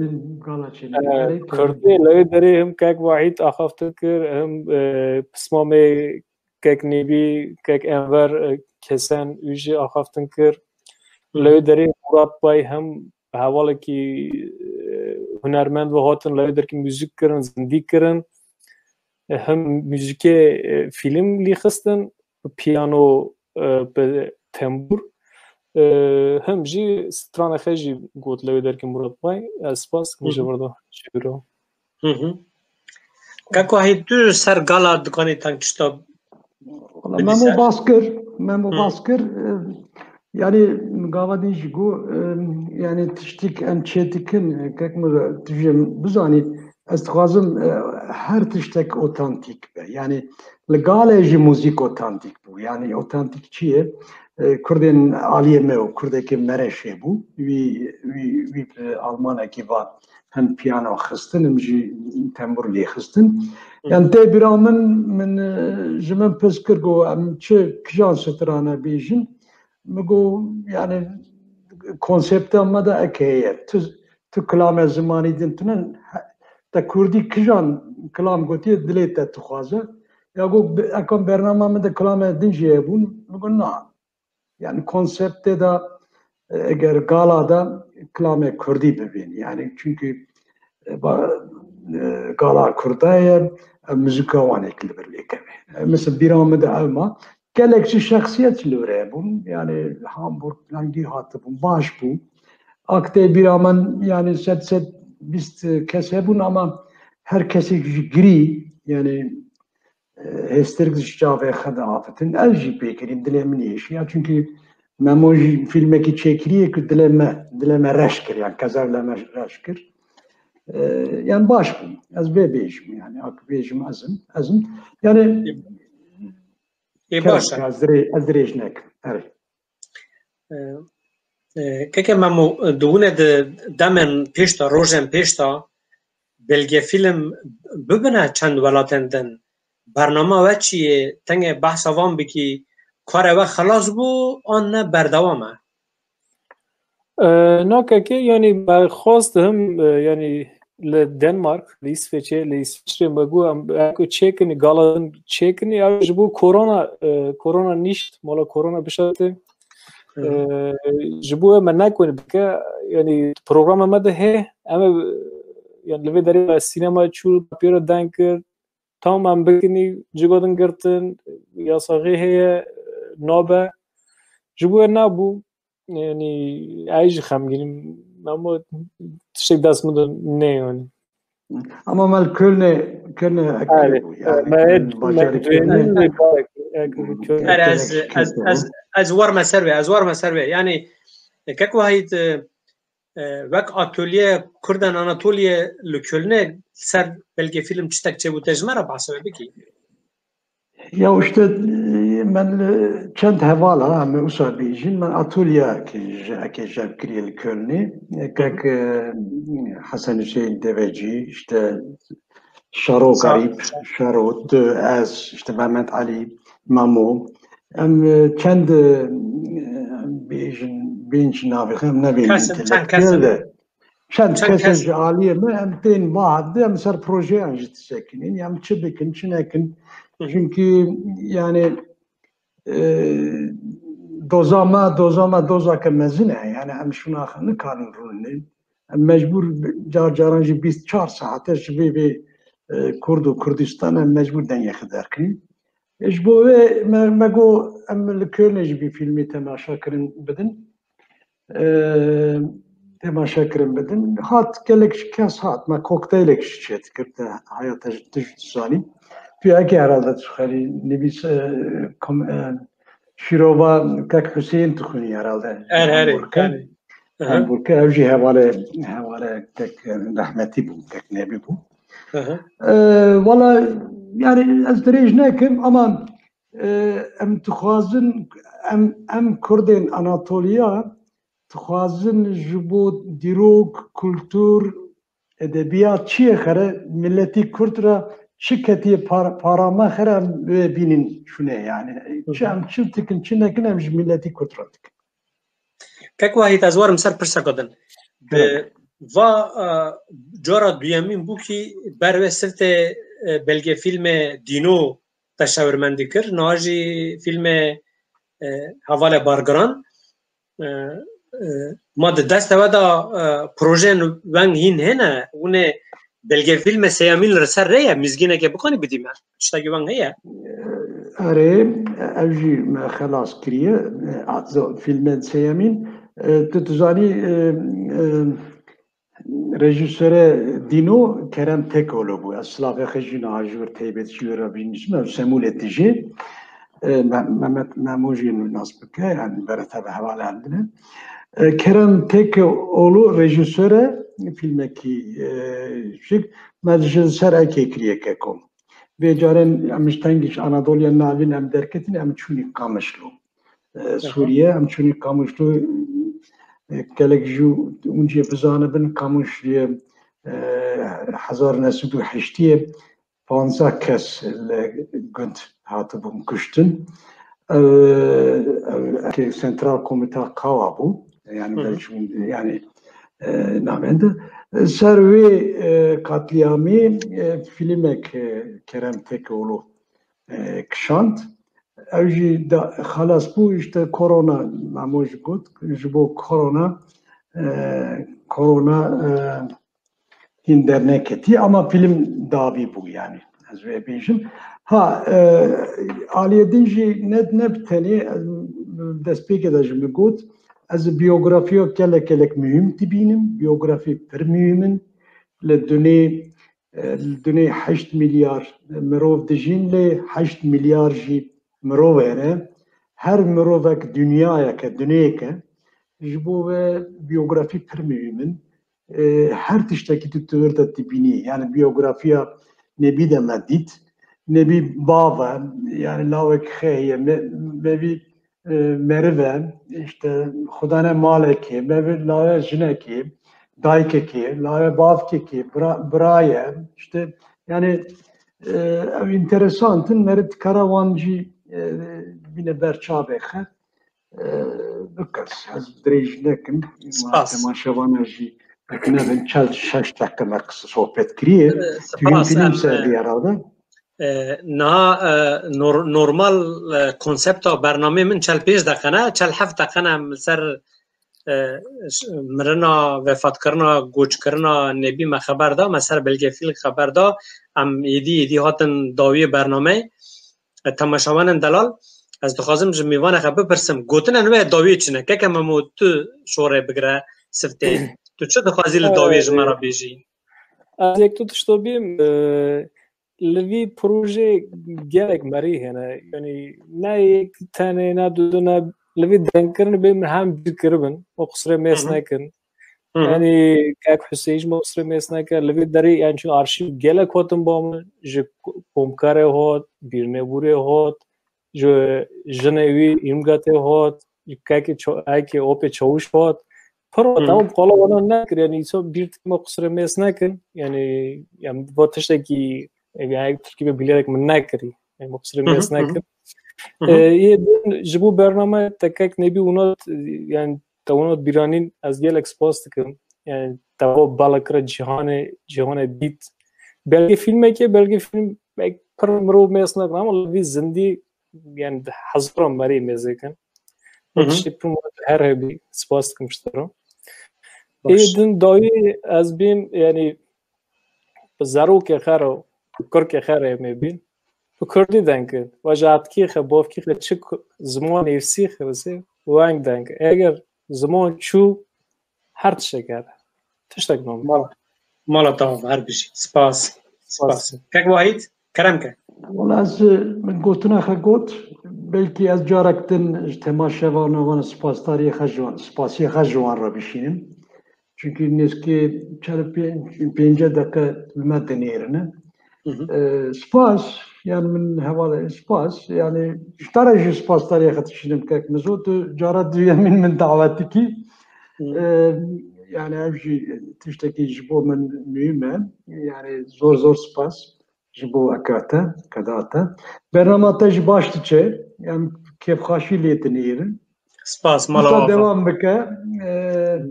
gala çê nekin. Ee, Gerek Kurdê, lewê derê him kek Wahîd axaftin kir, him, e, pismamê kek Nêbî, kek Enver, e, Kesen, wî jî axaftin kir. Hı. Lewê derê Murat Bay hem hevalekî, e, hunermend ve hatin, lewê derkî muzîk kirin, zindî kirin. E, hem muzîkê, e, fîlm lî xistin, piyano, e, bi tembûr. E, hem jî stranê xwe jî got lewê derkî Murat Bay. Ez spas dikim ji vir de çêbiro. Hı hı. Keko Wahîd, tu ser gala dikanî teng tişta Wala bidî Memo ser. Baskir, Memo Hı. Baskir, e, yani gava din jî got, e, yani tiştik em çê dikin, e, kek Memo, tu jî bizanî, ez dixwazim, e, her tiştek otantîk be. Yani li Galê jî muzîk otantîk bû. Yani otantîk çi ye? E, Kurdên aliyê me û Kurdekê Mereşê bû. Wî, wî, wî bi Almanekî va hem piyano xistin, hem jî tembur lê xistin. Yani tê bîra min, min, e, ji min pirs kir, got, "Em çi kijan strana bêjin?" Min got, yani konsepta me de eke heye. Tu, tu kilame zimanî din tune, he-, te kurdî kijan kilam gotiye dilê te dixwaze. Ya got, "Bi-, eka bernama min de kilame din jî hebûn." Min got, "Na." Yani konseptê de, e, eger gala de kilame kurdî bibîn. Yani çünkü, e, ba-, e, gala kurda ye, e, muzika wan êk li vir lê keve. E, mesela bîra min de ew ma, gelek jî şexsiyet jî li vir hebûn. Yani Hamburg, filangî hatibûn, baş bû. Aktê bîra min, yani sed, sed bîst kes hebûn ama her kesek jî girî, yani, e, hêstir ji çavê xwe diafitin. Ez jî pê kirîm, dilê min êşiya. Çünkü Memo jî filmekî çêkiriye ku dilê me, dilê me reş kir, yani kezer dilê me reş kir. E, yani baş bû. Ez vê bêjim, yani ak bêjim ez im, ez im. Yani Ê, baş e. Ez dirê-, ez dirêj nekim. Erê. E, e, keke Memo, di wine di demên pêş de, rojên pêş de belgefîlm bibine çend welatên din. Bernama we çi ye? Tengê behsa van bikî, karê we xelas bû an ne berdewam e? E, na keke, yani me xwest him, e, yani li Denmark, li Îsveçê, li Îsveçrê me got, em, em ku çêkin, gala din çêkin, ya ji bo korona, e, korona nîşt, mala korona bişarte. Hı hı. E, ji bo me nekin bike, yani programa me de hê, em, e, yani li vê derê me sînema çû, pêro deng kir, tam em bikinî, cigo din girtin, yasaxê heye, nabe. Ji bo we nabû, yani, ez jî xemgîn im, ama tiştek dest min de ne yani. Ama me li Kölnê, Kölnê Erê, ekirî bû, yani, me, Köln me bajarê duênî Kölnê. Lê barek, ek-, Hı. Köln. Erê, ez, Köln ez, kêf ez, bû. Ez warme ser wê, ez warme ser wê. Yani, kek Wahîd, e, e, wek atolye Kurdan Anatoliye li Kölnê ser belgefîlm çitek çêbû, te ji me re behsa wê bikî? Ya işte, e, me li çend hevala, em ê wisa bêjin, me atolye ki ji, eke jev kiriye li Kölnê. Kek, e, Hesen Hüseyin Deveci, işte Şaro Sa- Garip, Şaro, tu, ez, işte Mehmet Ali, Mamo. Em, e, çend, e, bêjin, bêjin navê xwe, em nebêjin Kesin, çend intelektuel kesin. de. Çend Çend kesên kes- ji aliyê me, em tên vahat de, em ser projeyan jî disekinin, em çi bikin, çi nekin. Hı hı. Çünkü yani, e, doza me, doza me dozake mezin e, yani em şuna nikarin rûnin. Em mecbur car caran jî bîst çar saete ji vê vê, e, Kurd û Kurdistan em mecbur dengê xwe derkin. E, ji bo wê me, me got em li Kölnê jî bir filmê temaşa kirin bidin. E, temaşa kirin bidin. Hat gelek ji kes hat. Me kokteylek ji çê dikir te haya te ji tij dizanî. Tu eke herhalde tu xerî nivîs, e, kom-, e, şîrova kek Hüseyin tu xwînî herhalde. Erê, erê, Hamburg'e. Erê. Aha. Hamburg'e ev jî hevale, hevale kek rehmetî bû, kek nebî bû. Aha. E, wala yani ez dirêj nekim ama, e, em dixwazin, em, em Kurdên Anatoliya dixwazin ji bo dîrok, kultur, edebiyat çi ye xere, milletî Kurd re çi ketiye par-, para me xere em wê bînin şûnê yani. Çi Hı hı. em çi dikin, çi nekin em ji milletî Kurd re dikin. Kek Wahîd, ez werim ser pirseka din. Gerek. Bi va, e, cara duyemîn bû kî ber wê sifte, e, belgefîlmê Dîno te şewirmendî kir. Niha jî fîlmê, e, Hevalê Bargiran. E, e, ma di destê we de, e, projeyên weng hîn hene, hûn ê belgefîlmê sêyemîn li ser rê ye, mizgîneke bikanî bidî me. Tiştekî weng heye? Erê, ev jî me xelas kiriye. E, zo-, fîlmên sêyemîn. E, tu dizanî, e, e, rejîsore Dîno Kerem Tekoğlu bû. Ez silavê xwe jî niha ji wir teybet ji wir re bînîsim. Ew Semûlê dijî. E, Me-, Mehmet Memo jî nas bike, yani bere te bi heval erdine. E, Kerem Tekoğlu rejîsore fîlmekî, e, şik, me ji ser ekê kiriye keko. Vê carên em ji tengî ji Anadoliya Navîn em derketin, em çûnî Qamişlo. E, Sûriye, em çûnî Qamişlo, e, gelek jî hûn jê bizanibin, Qamişliyê, e, hezar neh sed û heştiyê panzdeh kes li gund hatibûn kuştin. Ev, ev, ev Sentral Komîta Kawa bû. Yani Hı hı. belki, yani, e, navên de. Ser wê, e, katliamê, e, filmek, e, Kerem Tekoğlu, e, kişand. Ew jî da, xelas bû, işte korona, Memo jî got, ji bo korona, e, korona, e, hîn derneketî, ama film dawî bû yani. Ez wê bêjim. Ha, e, aliyê din jî ne, ne bi tenê, ez destpêkê de jî min got, ez biyografiya gelek gelek muhîm dibînim. Biyografî pir muhîm in. Li dunê, e, li dunê heşt milyar mirov dijîn, lê heşt milyar jî mirov hene. Her mirovek dinyayeke, duneyeke ji bo we biyografî pir muhîm in. E, her tiştekî tu, tu vir de dibînî. Yani biyografiya Nebî de me dît. Nebî bav e, yani lawek xwe heye. Me, me vî, e, meriv e, işte xwedane malekê, me vî lawe jinekê, daykekê, lawe bavkekê, bira, bira ye. İşte yani, e, ev interesant in, meriv dikare wan jî, e, bîne ber çavê xwe. E, bikas, ez dirêj nekim. Spas. Temaşevana jî nebin, çel şeş deqe me qise sohbet kiriye. E, Tüyün spas, film em, serdi herhalde. E, niha, e, nor-, normal, e, konsepta bernamê min çel pênc deqe ne, çel heft deqe ne, em li ser, e, ş-, mirina, vefatkirina, goçkirina Nebî me xeber da, me ser belgefîlm xeber da, em êdî, êdî hatin dawiyê bernameyê. E, temaşevanên delal, ez dixwazim ji mêvanexe bipirsim, gotine nû ye dawiyê çi ne? Keke Memo, tu şorê bigire siftê. Tu çi dixwazî li dawiyê ji me re bêjî? Ez yek tu tişto bîm, e, li vî projê gelek merî hene. Yanî ne yek tenê, ne du, du, ne, li vî dengkirinê bê min hem bîr kiribin. O qisrê mês Hı hı. nekin. Hı hı. Yanî kek Huseyî ji me qisrê mês neke. Li vî derê, yanî çi arşîv gelek hatin ba min, ji ko-, komkarê hat, bîrnebûrê hat, ji jinê wî Îmgatê hat, ji kekê Ça-, kekê Opê Çawûş hat. Pir Hı hı. tamam, qala wana nekir, yanî îsa bîr me qisrê mês nekin. Yanî, yanî va tiştekî, yanî Tirkî be bilerek min nekirî. Yanî me qisrê Hı hı, mês hı hı. nekin. Hı hı. E, yê din ji bo bername te kek Nebî ûnat, yanî te ûnat bîranîn, ez gelek spas dikim. Yanî te va bala kira cîhanê, cîhanê dît. Belkî filmekê, belkî film belkî pir mirov mês nekin, ama li vî zindî, yanî di hezaran merî mêzêkin. Hı hı. Tiştê pir her hebî, spas dikim ji te re. Baş. Ê din dawî ez bîm, yanî bi zarokê xwe re, bi kurkê xwe re em ê bîn. Bi kurdî deng kin. Ve ji atkî xwe, bavkî xwe çi ku-, ziman nêvsî xwe, weng deng kin. Eger ziman çû, her tiştek hebe. Tiştek nabê. Mala, mala te ava, her bijî. Spas. Spas. Spas. Kek Wahîd, kerem ke. Wala ez, e, min gotina xwe got, belkî ez carek din ji temaşevana wan spasdariyê xwe ji wan, spasiyê xwe ji wan re bişînim. Çünkü nêzkî çar pê-, pêncî deqe li me dinêrine. Hı hı. E, spas, yani min hevala spas, yani ji te re jî spasdariyê xwe dişînim kek Mizo, tu cara duyemîn min dawet dikî. Hı. E, yani ev jî tiştekî ji bo min muhîm e. Yani zor zor spas ji bo eka te, keda te. Bernama te jî baş diçe, em kêfxaşî lê dinêrin. Spas, mala Wîsa ava. Devam bike. Ee,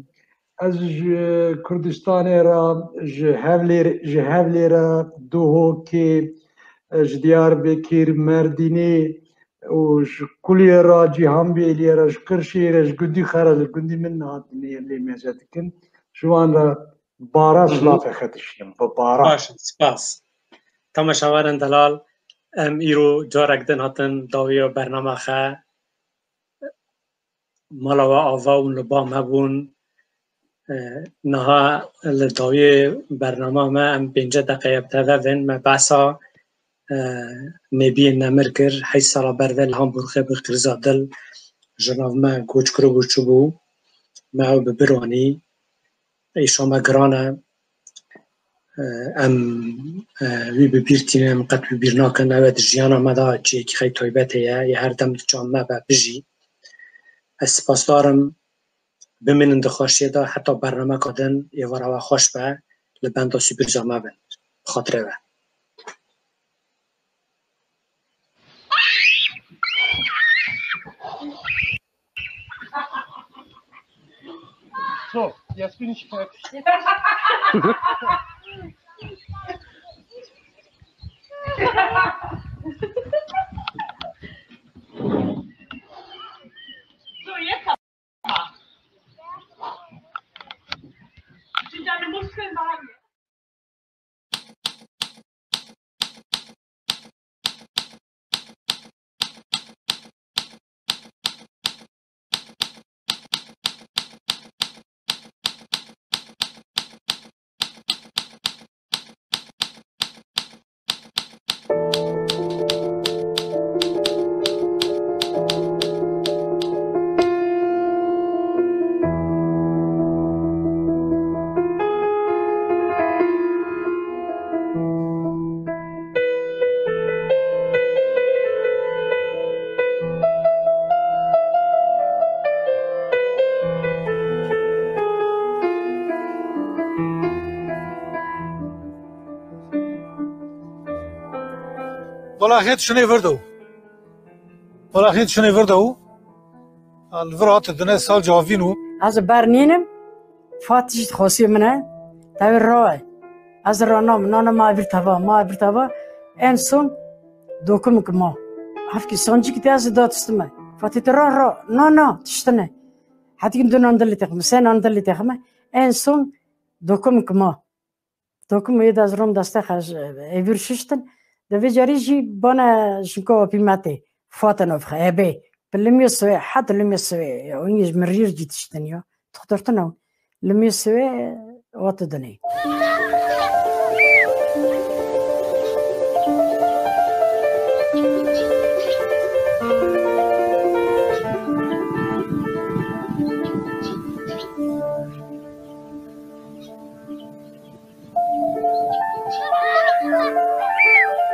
ez ji Kurdistanê re, ji Hevlêr-, ji Hevlêre, Duhokê, e, ji Diyarbekir, Merdînê û ji Kuliyê re, Cîhanbêliyê re, ji Qirşêrê, ji gundî xwe re, li gundî min hat lê mêze dikin. Ji wan re bara Hı hı. silavê xwe dişînim, bi bara. Baş, spas. Temaşevanên delal, em îro carek din hatin dawiya bernama xwe. Mala we ava û li ba me bûn. E, niha li dawiyê bernama me em pêncî deqeyê bi te ve vin, me behsa, e, Nebiyê Nemir kir. Heşt sala berve li Hamburgê bi krîza dil ji nav me goç kiribû çûbû. Me ew bi bir anî. Îşa me giran e. Em, e, wî bi bîr tînin, em qet bi bîr nakin. Ew ê di jiyana me de cihekî xey taybetê ye, yê her dem di çand me be, bijî. Ez sipasdar im, bimînin di xweşiyê de, heta bernameka din êvara we xweş be, li benda sürprîza me bin. Bi xatirê we. So, jetzt bin ich fertig. So, jetzt aber. Sind deine Muskeln warm? Wala xêt şinê vir de û. Wala xêt şinê vir de û. Li vir hate dine sal cavîn û. Ez ber nînim. Fatî jî xwesiyê min e. Tevî raye. Ez ranam, nana ma vir teva, ma vir teva. En son dokum ki ma. Hafkî sancî ki te ez da tiştime. Fatî te ra ra. Na, na, tiştine. Hetikin du nan dilî texme, se nan dilî texme. En son dokum ki ma. Dokum ê de ez rom deste xej, êvir şiştin. De vê carî jî bana jinko apî me tê. Fatin of ebê. Bi limyê soyê, het limyê soyê. Û yê ji min rîr cî tiştin ya. Tuxturtin ew. Limyê soyê, wate dinê.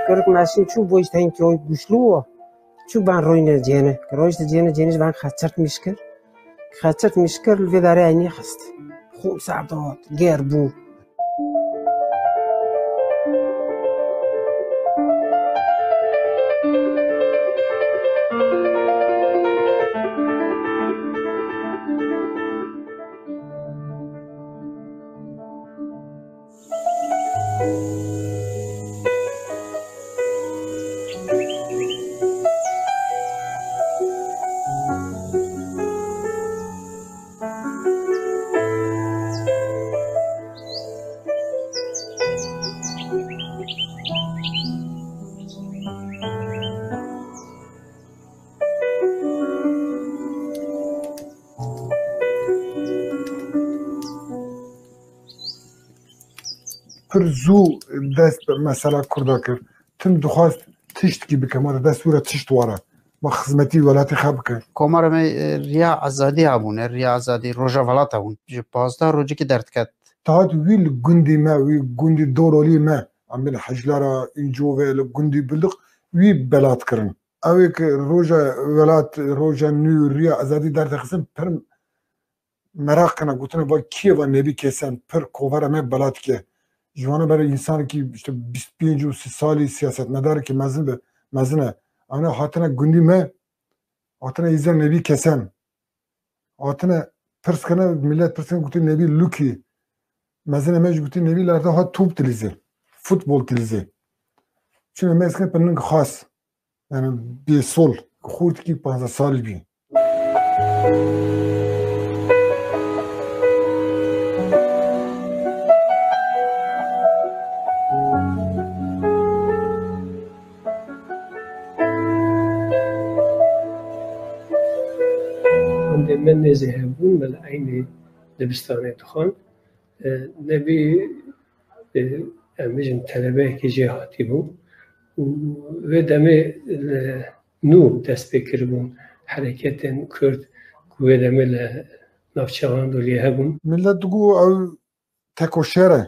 Gerek meşin çû boy tenkî oy güçlü o. Çû ben royne cêne. Royşte cêne cêniş ben xeçert mişkir. Xeçert mişkir li vê derê eynî xist. Xûn serdot, ger bû. Pir zû dest bi mesela Kurda kir. Tim dixwest tiştkî bike, ma de dest wî re tişt were. Ma xizmetî welatê xwe bike. Komara me, e, riya azadî hebûne, riya azadî, roja welat hebûn. Ji pazdeh rojikî derdiket. Tahat wî li gundî me, wî gundî Dorolî me, em bên Hejlara, Încovê, li gundî Bildiq, wî belat kirin. Ew ê ki roja welat, roja nû, riya azadî derdixistin, pir meraq kena, gotine, va kî ye va Nebî Kesen, pir kovara me belat ke. Ji wana berê însanekî işte bîst pênc û sî salî siyasetmedarekî mezin be, mezin e. Ana hatine gundî me, hatine îzên Nebî Kesen. Hatine pirs kene, millet pirs kene, gotî Nebî lukî. Mezine me jî gotî Nebî lerde hat top dilîzê, futbol dilîzê. Çune me eskene pe ning xas. Yani bêsol, xurtikî panzdeh salî bî. Hindê me nêzî hebûn, me li eynî dibistanê dixwend. E, Nebî, e, em bêjin telebeyekî jêhatî bû û vê demê li nû dest pê kiribûn hereketên Kurd ku vê demê li navçeya Anadoliyê hebûn. Millet digot ew tekoşer e.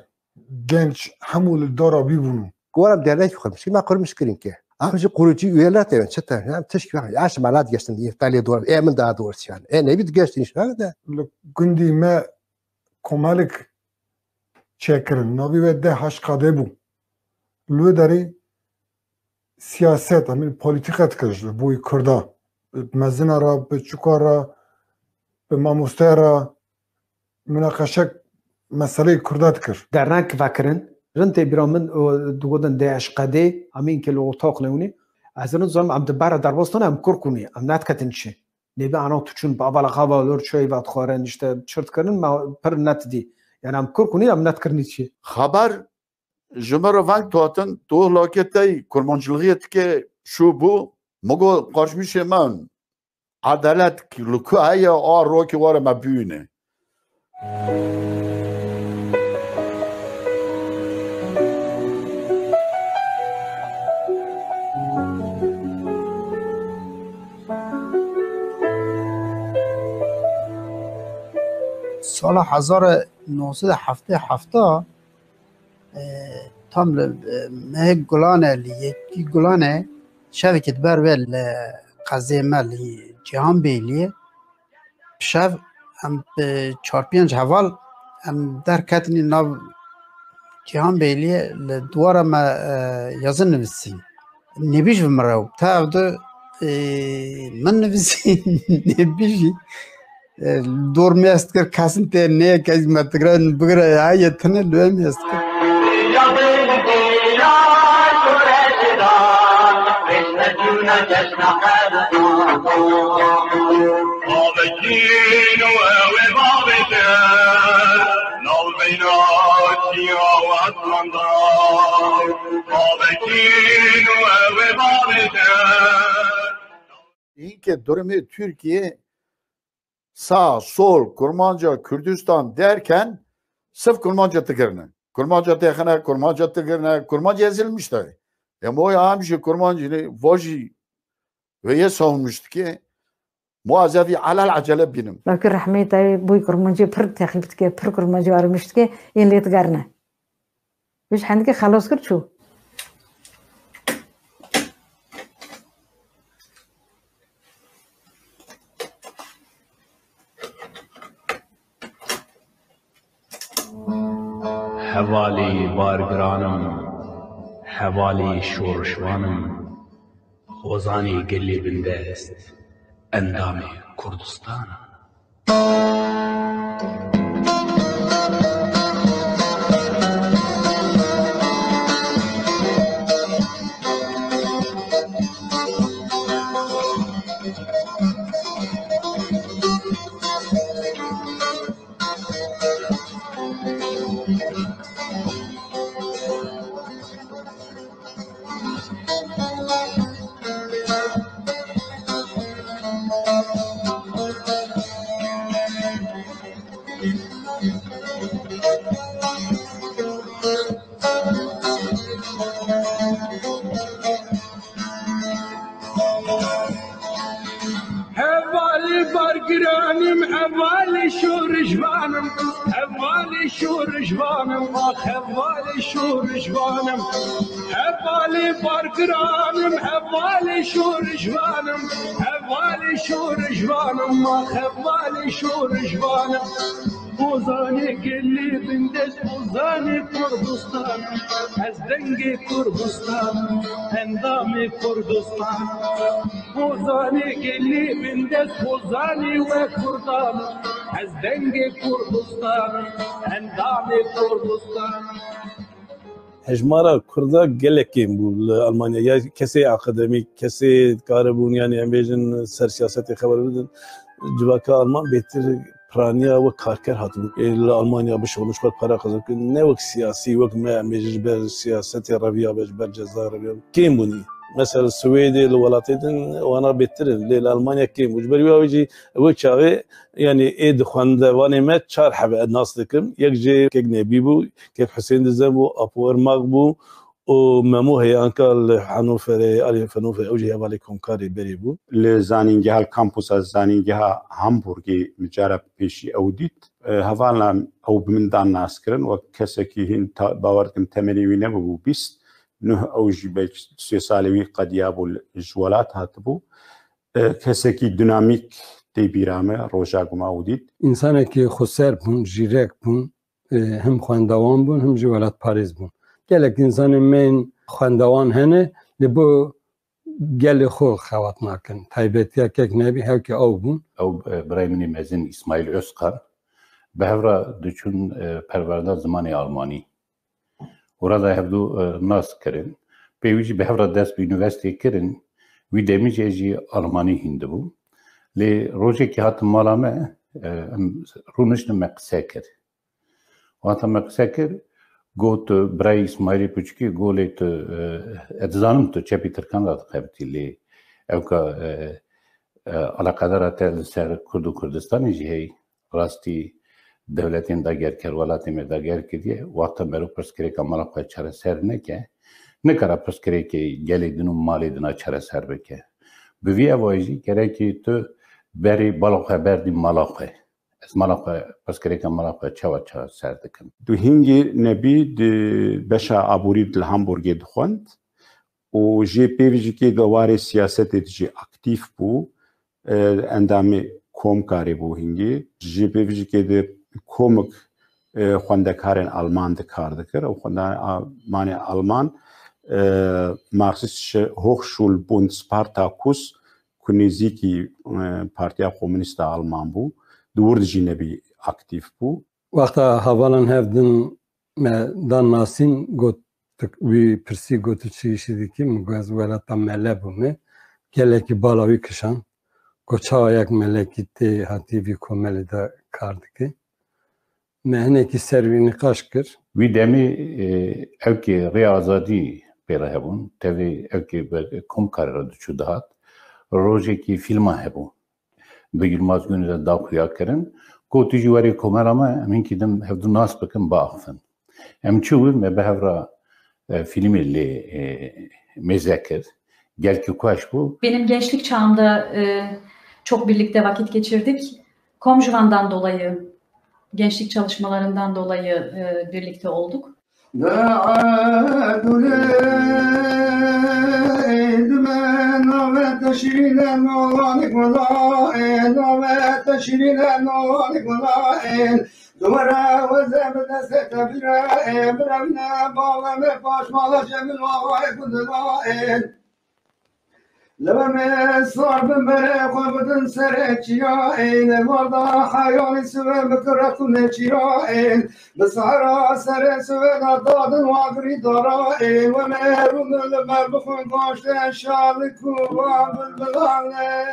Genç hemû li dara wî bûn. Goram dernek kurmuştuk, ma kurmuş kirin ki. Am ji kurucu üyeler de çete, hem tişk var. Yaş ma nat geçtim diye, tali doğru, e, min daha doğrusu yani. E, ne bir geçti inşallah da. Li gundî me komelik çêkirin. Navî we deh heşt qadê bû. Li wê derê siyaset, em ê polîtîka dikir ji bo Kurda. Bi mezina re, bi çûka re, bi mamosteya re, munaqeşek meseleyê Kurda dikir. Dernek vekirin, rind tê bîra min û digotin deh heşt qedê, em ê ke li otaq newînê. Ez rind zanim, em di bera derbastan em kurkûnî, em nediketin çi. Nêbe ana tu çûn bi avala xava lor çay vat xwarin, işte çirt kirin, me pir net dî. Yani em kurkûnî, em net kirinî çi. Xeber ji me re veng dihatin, tu hilakê te yî, kurmancilixiyê dike, şû bû, min got, qarşmişê me in. Edalet li ku heye, a rokê were me bîne. Sala hezar û neh sed û heftê û heft, e, tam li, e, mehê Gulane, li yekî Gulane, şevekê di ber wê li qezê me li Cîhanbêliyê, bi şev em bi çar pênc heval em derketinî nav Cîhanbêliyê, li dwara me, e, yazin nivîsîn. Nêbîj bi min re û tev de, e, min nivîsîn, nêbîjî. E, dor mest kir, kesin tê neyê, kes me tigre bigire, ya yê tine li wê mest kir. Hinke durumê Tirkiye sağ, sol, Kurmanca, Kürdistan derken sırf Kurmanca tigirine. Kurmanca tehine, Kurmanca tigirine, Kurmanca ezilmiş tabi. Emo ya hem ji Kurmancini vajî ve ye savunmuş dike. Muazevi alal acele binim. Belkî rehmê te bûy Kurmancî pir texlîf dike, pir Kurmancî armiş dike, yên lê digerine. Wî ji hendikê xelas kir çû. Hevalê bargiran im, hevalê şorişvan im, hozanê gelê bindest, endamê Kurdistan im. Hevalê bargiran im, hevalê şorişvan im, hevalê şorişvan im, ax hevalê şorişvan im. Hevalê bargiran im, hevalê şorişvan im, hevalê şorişvan im, ax hevalê şorişvan im. Ozanê gelê bindest, ozanê Kurdistan, ez dengê Kurdistan, endamê Kurdistan. Ozanê gelê bindest, ozanê we Kurdan, ez dengê Kurdistan, endamê Kurdistan. Hejmara Kurda gelek kêm bû li Almanya. Ya kesê akademîk, kesê dikaribûn, yanî em bêjin ser siyasetê xeber bidin. Civaka Alman bêtir piraniya wek karker hatibû. Ê, li Almanya bişixulin, ji xwe para qezenkirin. Ne wek siyasî, wek me, em bêjin ji ber siyasetê reviya be, ji ber ceza reviya be. Kêm bûnî. Mesela Swêdê, li welatê din wana bêtir in. Lê li Almanya kêm bû. Ji ber wî awê jî wê çaxê, yanî ê di xwendevanê me çar hebe ez nas dikim. Yek jê kek Nebî bû, kek Husên Dize bû, Apo Irmaq bû, û Memo heye anka li Hanoverê, alî Hanover, ew jî hevalê komkarê berê bû. Li zanîngeha, li kampusa zanîngeha Hamburgê min cara pêşî ew dît. E, hevalna ew bi min dan naskirin, wek kesekî hîn ta-, bawer dikim temenê wî nebûbû bîst. Nuh ew jî belkî sê salê wî qediyabû, li, ji welat hatibû. E, kesekî dinamîk tê bîra me, roja ku me ew dît. Însanekî xweser bûn, zîrek bûn, e, him xwendewan bûn, him jî welatparêz bûn. Gelek însanên me yên xwendewan hene, lê bo gelê xwe xewat nakin. Taybetiyekek nebî, hewkê ew bûn. Ew, e, birayê min ê mezin Îsmaîl Özkan, bi hev re diçûn, e, perwerda zimanê almanî. Orada hevdu, e, nas kirin. Pê wî jî bi hev re dest bi unîversîteyê kirin. Wî demî jî ez jî almanî hîn dibûm. Lê rojekî hatim mala me, e, em rûniştin me qise kir. Wexta me qise kir, got, birayê Îsmaîlê Piçûkê, golê tu, e, ez dizanim tu çepî Tirkan re dixebitî, lê ewka, e, e, eleqedara te li ser Kurd û Kurdistanê jî heyî. Rastî dewletên dagerker, welatê me dager kiriye, wexta meriv pirsgirêka mala xwe çareser neke, nikare pirsgirêkê gelê din û malê dina çareser bike. Bi vî awayî jî gerekî tu berî bala xwe berdî mala xwe. Ez mala xwe, pirsgirêka mala xwe çawa çareser dikim? Tu hingî nebî di beşa aborî li Hamburgê dixwend û jê pêvijikê di warê siyasetê de jî aktîf bû. E, endamê komkarê bû hingî. Jê pêvijikê de komik, e, xwendekarên Alman de kar dikir. Ew xwendekarê Almanê Alman, e, Marxistische Hochschulbund Spartakus ku nêzîkî, e, Partiya Komûnîst a Alman bû. Di wir de jî nebî aktîf bû. Wexta hevalan hev din me dan nasîn, got, wî pirsî, got, "Tu çi îşî dikî?" Min got, "Ez welata mele bûme." Gelekî bala wî kişand. Got, "Çawa yek melekî tê hatî vî komelê de kar dike?" Me hinekî ser wî nîqaş kir. Wî demê, e, ewkê Rêya Azadî pê re hebûn. Tevê ewkê be-, komkarê re diçû dihat. Rojekî fîlma hebû. Bi Yilmaz Güney de da xuya kirin. Got, "Tu jî werê komela me, em hinkî din hevdu nas bikin, biaxifin." Em çûbûn, me bi hev re, e, fîlmê lê, e, mêze kir. Gelkî xweş bû. Benim gençlik çağımda, e, çok birlikte vakit geçirdik. Komjuvan'dan dolayı gençlik çalışmalarından dolayı, e, birlikte olduk. Lewemê sar bin berê xwe bidin serê çiyayê, li malda heyalî sive bikire xûnê çiyayê, bi sehera serê sive de dadin wagirî darayê, wemê rûnin li ber bixwin goştê şalik û wan bilbilanê.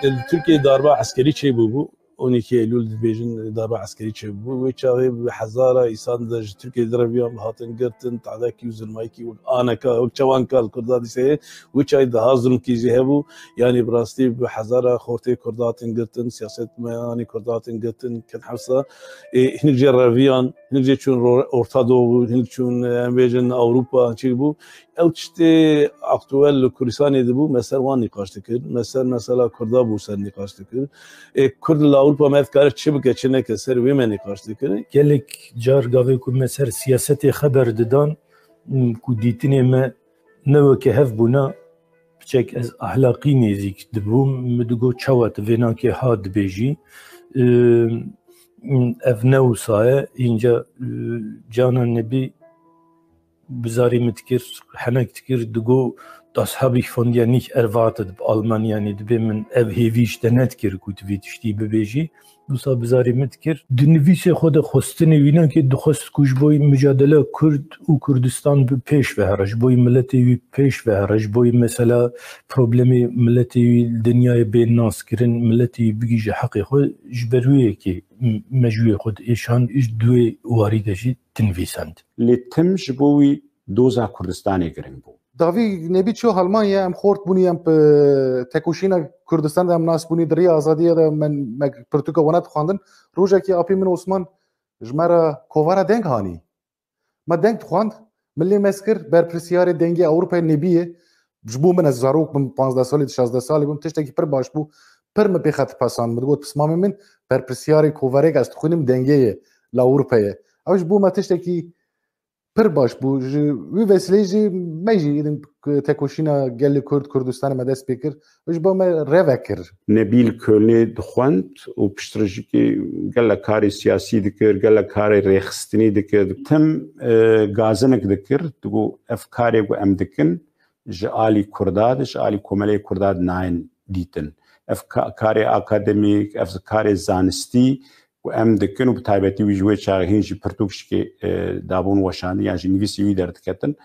Li Tirkiyeyê darba eskerî çêbûbû. On iki Eylül dibêjin darbe eskerî çêbû. Wê çaxê bi hezara îsan de ji Tirkiyeyê direviyan, hatin girtin, tadekî û zilmayekî wek aneka, wek çawanka li Kurda dîse, wê çaxê daha zilmkî jî hebû. Yanî bi rastî bi hezara xortê Kurda hatin girtin, siyasetmeyanê Kurda hatin girtin, ket hepsa. Ê, hinek jê reviyan, hinek jê çûn ro-, Orta Doğu, hinek çûn, em bêjin Ewropa, çi bû. Ew tiştê aktuel li Kurdistanê dibû, me ser wan nîqaş dikir. Me ser mesela Kurda bû ser nîqaş dikir. Ê, Kurd li Ewropa me dikare çi bike, çi neke, ser wê me nîqaş dikir. Gelek car gavê ku me ser siyasetê xeber didan, m, ku dîtinê me ne weke hev bûna, piçek ez ahlaqî nêzîk dibûm, min digot, "Çawa tu vênakê ha dibêjî?" Ê, ev ne wisa ye, înca, ê, cana nebî bizarî min dikir, henek dikir, digo, "Das habe ich von dir nicht erwartet" bi Almanyanî, dibê min ev hêvî ji te nedikir ku tu vî tiştî bibêjî. Wisa bizarî min dikir. Di nivîsê xwe de xwestinê wînakê dixwest ku ji bo micadela Kurd û Kurdistan bi pêş ve here, ji bo miletê wî pêş ve here, ji bo mesela problemê miletê wî li dinyayê bê nas kirin, miletê wî bigihîje heqê xwe, ji ber wê yekê m-, me ji wê xwe diêşand, ji di wê warî de jî dinivîsand. Lê tim ji bo wî doza Kurdistanê giring bû. Davî nebî çû Almanya, em xort bûnî, em bi tekoşîna Kurdistan de em nas bûnî, di Rêya Azadiyê de me, me pirtûka wana dixwandin. Rojekê apê min Osman ji me re kovara deng hanî. Me deng dixwand, Min lê mez kir, berpirsiyarê dengê Ewropayê Nebî ye. Ji bo min, ez zarok bim, panzdeh salî, şazdeh salî bim, tiştekî pir baş bû. Pir min pê xet pesand. Min digot, pismamê min berpirsiyarê kovarêk ez dixwînim dengê ye li Ewropayê. Ew ji bo me tiştekî pir baş bû. Ji wî vesileyê jî me jî êdî tekoşîna gelê Kurd, Kurdistanê me dest pê kir. Ji bo me revek kir. Nebî li Kölnê dixwend û piştre jî gelek karê siyasî dikir, gelek karê rêxistinî dikir. Tim, e, gazinik dikir, digot, ev karê ku em dikin, ji alî Kurda de, ji alî komeleyê Kurda de nayên dîtin. Ev ka-, karê akademîk, ev karê zanistî ku em dikin û bi taybetî wî ji wê çaxê hîn jî pirtûk jikê, e, dabûn weşandin yan jî nivîsê wî derdiketin,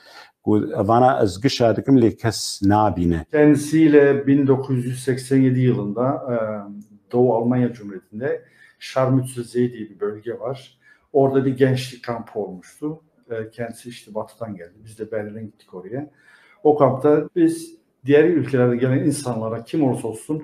ku evana ez gişa dikim lê kes nabîne. Kendisiyle bin dokuz yüz seksen yedi yılında, e, Doğu Almanya Cumhuriyeti'nde Scharmützelsee diye bir bölge var. Orada bir gençlik kampı olmuştu. E, kendisi işte batıdan geldi. Biz de Berlin'e gittik oraya. O kampta biz diğer ülkelerde gelen insanlara, kim olursa olsun,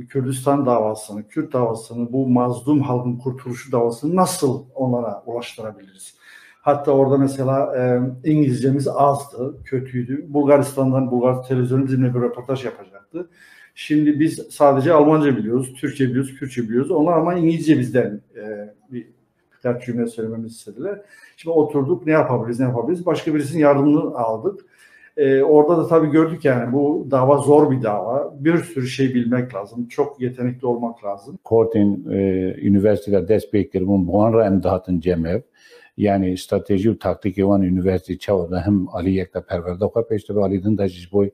Kürdistan davasını, Kürt davasını, bu mazlum halkın kurtuluşu davasını nasıl onlara ulaştırabiliriz? Hatta orada mesela, e, İngilizcemiz azdı, kötüydü. Bulgaristan'dan Bulgar televizyonu bizimle bir röportaj yapacaktı. Şimdi biz sadece Almanca biliyoruz, Türkçe biliyoruz, Kürtçe biliyoruz. Onlar ama İngilizce bizden, e, bir, birkaç cümle söylememizi istediler. Şimdi oturduk, ne yapabiliriz, ne yapabiliriz? Başka birisinin yardımını aldık. E, orada da tabii gördük yani bu dava zor bir dava. Bir sürü şey bilmek lazım, çok yetenekli olmak lazım. Kortên, e, unîversîtê de dest pê kiribûn, bi wan re em dihatin cem hev. Yanî stratejî û taktîkê wan unîversîtê çawa de hem alî yek de perwerde xwe pêş dibe, alî din de jî ji bo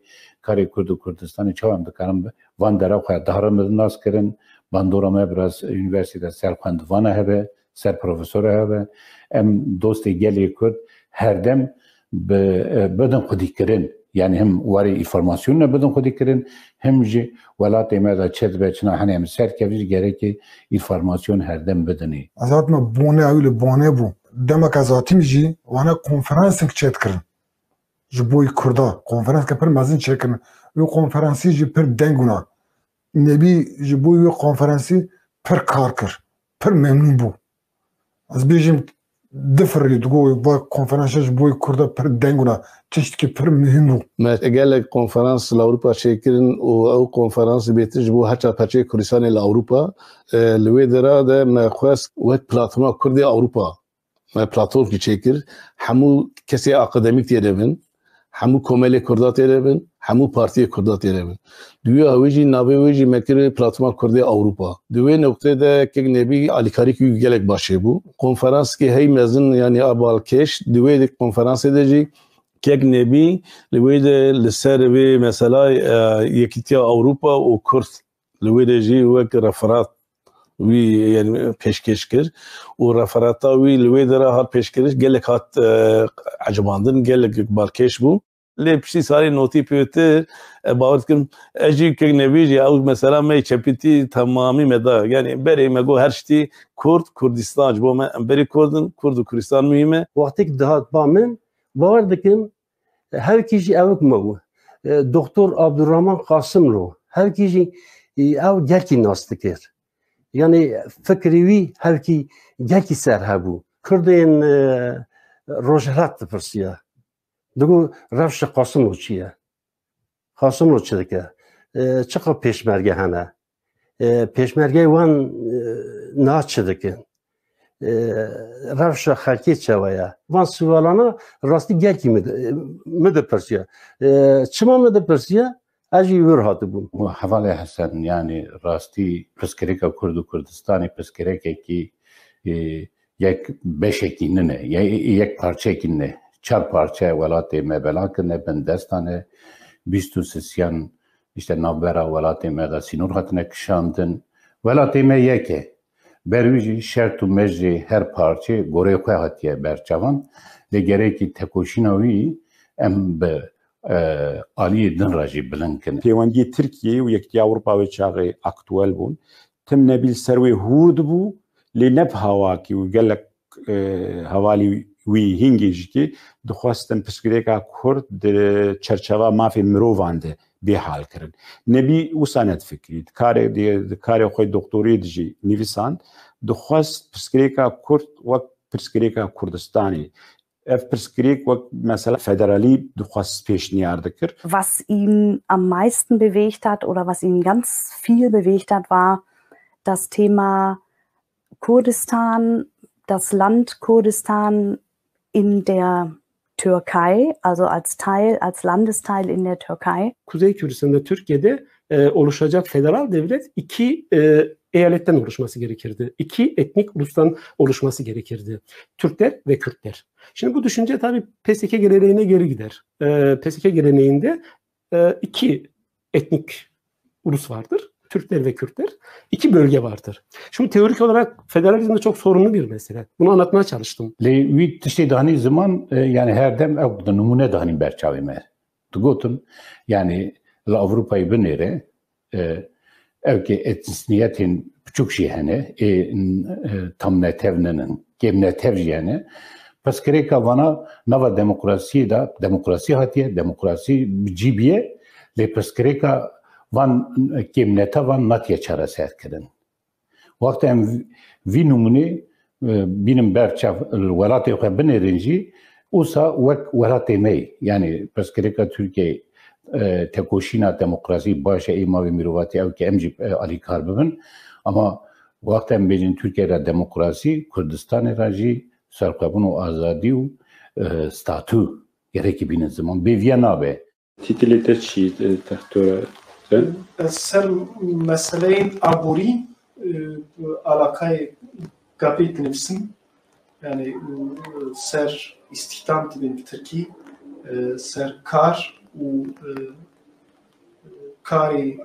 karê Kurd û Kurdistanê çawa em dikarin bi-, van dera xwe dahre nas kirin, bandora me biraz unîversîtê de ser xwendivana hebe, ser profesora hebe. Em dostê gelê Kurd herdem bi, e, bidin xwedîkirin. Yanî him warê înformasyonine bidin xwedîkirin, him jî welatê me de çi dibe, çi ne, henê em serkevin jî gerekê înformasyon herdem bidinê. Ez hatime bone, ew li bone bû. Demek ez hatîm jî wana konferansek çêdikirin. Ji bo Kurda konferanske pir mezin çêkirin. Wê konferansî jî pir deng bûna. Nebî ji bo wê konferansî pir kar kir. Pir memnûn bû. Ez bêjim, difirî, digo, va konferansa ji bo Kurda pir deng bûna. Tiştekî pir muhîm bû. Me gelek konferans li Ewropa çêkirin û ew konferans bêtir ji bo her çar perçeyê Kurdistanê li Ewropa. E, li wê dera de me xwest wek platforma Kurdê Ewropa me platformkî çêkir. Hemû kesê akademîk tê de bin, hemû komelê Kurda tê de bin, hemû partiyê Kurda tê de bin. Di wê awê jî navê wê jî me kir platforma Kurdê Ewropa. Di wê noqtê de kek Nebî alîkarî wî gelek baş çêbû. Konferanskê hey mezin, yanî a balkêş, di wê konferansê de jî kek Nebî li wê de li ser vê mesela, e, yekîtiya Ewropa û Kurd li wê de jî wek referat wî, yani, pêşkêş kir û referata wî li wê dera hat pêşkiriş, gelek hat, e, ecibandin, gelek balkêş bû. Lê piştî salê notî pêtir, e, bawer dikim, ez jî kek Nebî jî ew mesela me çepîtî temamî me da. Yani berê me got her ştî Kurd, Kurdistan ji bo me, em berê Kurd in, Kurd û Kurdistan muhîm e. Wextêk dihat ba min, bawer dikim, hevkî jî ewk me bû. E, Doktor Abdurrahman Qasimlo, hevkî jî, e, ew gelkî nas dikir. Yani fikrê wî hevkî gelkî ser hebû. Kurdên, e, Rojhilat dipirsiya. Digo rewşa Qasimlo çi ye? Qasimlo çi dike? E, çiqa pêşmerge hene? E, pêşmergeyê wan, e, niha çi dikin? E, rewşa xelkê çawa ye? Van siwalana rastî gelkî min di-, min dipirsiya. E, çima min dipirsiya? Ez jî wir hatibûm. Hevalê Hesen, yanî rastî pirsgirêka Kurd û Kurdistanê pirsgirêkekî, e, yek beşekî nine, ye-, yek parçeyekî nine. Çar parçe welatê me bela kirine, bin desta ne, bîst û sisiyan işte navbera welatê me de sînor hatine kişandin. Welatê me yek e. Ber wî jî şert û mejrê her parçê goreyê xwe hatiye berçavan. Lê gerekî tekoşîna wî em bi, e, aliyê din re jî bilind kin. Pêwendiyê Tirkiyeyê û Yekîtiya Ewropa wê çaxê aktuel bûn. Tim Nebî li ser wê hûr dibû, lê ne bi hawakî û gelek, e, hevalî wî hingê jî kê dixwestin pirsgirêka Kurd di çerçeva mafê mirovan de bê halkirin. Nebî wisa nedifikirî. Di karê, di, di karê xwe doktoriyê de jî nivîsand, dixwest pirsgirêka Kurd wek pirsgirêka Kurdistanê Ev pirsgirêk wek mesela federalî dixwest pêşniyar dikir. Was ihn am meisten bewegt hat oder was ihn ganz viel bewegt hat, war das Thema Kurdistan, das Land Kurdistan in der Türkei, also als Teil, als Landesteil in der Türkei. Kuzey Kürdistan'da, Türkiye'de e, oluşacak federal devlet iki e, eyaletten oluşması gerekirdi. İki etnik ulustan oluşması gerekirdi. Türkler ve Kürtler. Şimdi bu düşünce tabii P S K geleneğine geri gider. E, P S K geleneğinde e, iki etnik ulus vardır. Türkler ve Kürtler. İki bölge vardır. Şimdi teorik olarak federalizm de çok sorunlu bir mesele. Bunu anlatmaya çalıştım. Lê wî tiştê danî ziman, e, yani her dem ew di nimûne danîn ber çavê me. Digotin, yani li Ewropayê binêre, e, ew ke etnisniyetên biçûk jî hene, ê, e, tam netev ninin, kêm netev jî hene. Pirsgirêka vana nava demokrasiyê de, demokrasî hatiye, demokrasî bi cî bîye, lê pirsgirêka van kêm netevan natiye çareserkirin. Wextê em vî nimûnê, e, bînin ber çav, li welatê xwe binêrin jî, wisa wek welatê me yê. Yanî pirsgirêka Tirkiyeyê, e, tekoşîna demokrasî baş e, ê mavê mirovatî ew ke em jî, e, alîkar bibin. Ama wextê em bêjin Tirkiye re demokrasî, Kurdistanê re jî serxwebûn û azadî û, e, statû gerekî bînin ziman. Bêviya nabe. Tîtilê te çi ye, e, textora te? Ez ser meseleyên aborî, e, alakayê GAPê dinivîsim. Yani, e, ser îstihdam dibên bi tirkî, e, ser kar û, e, karê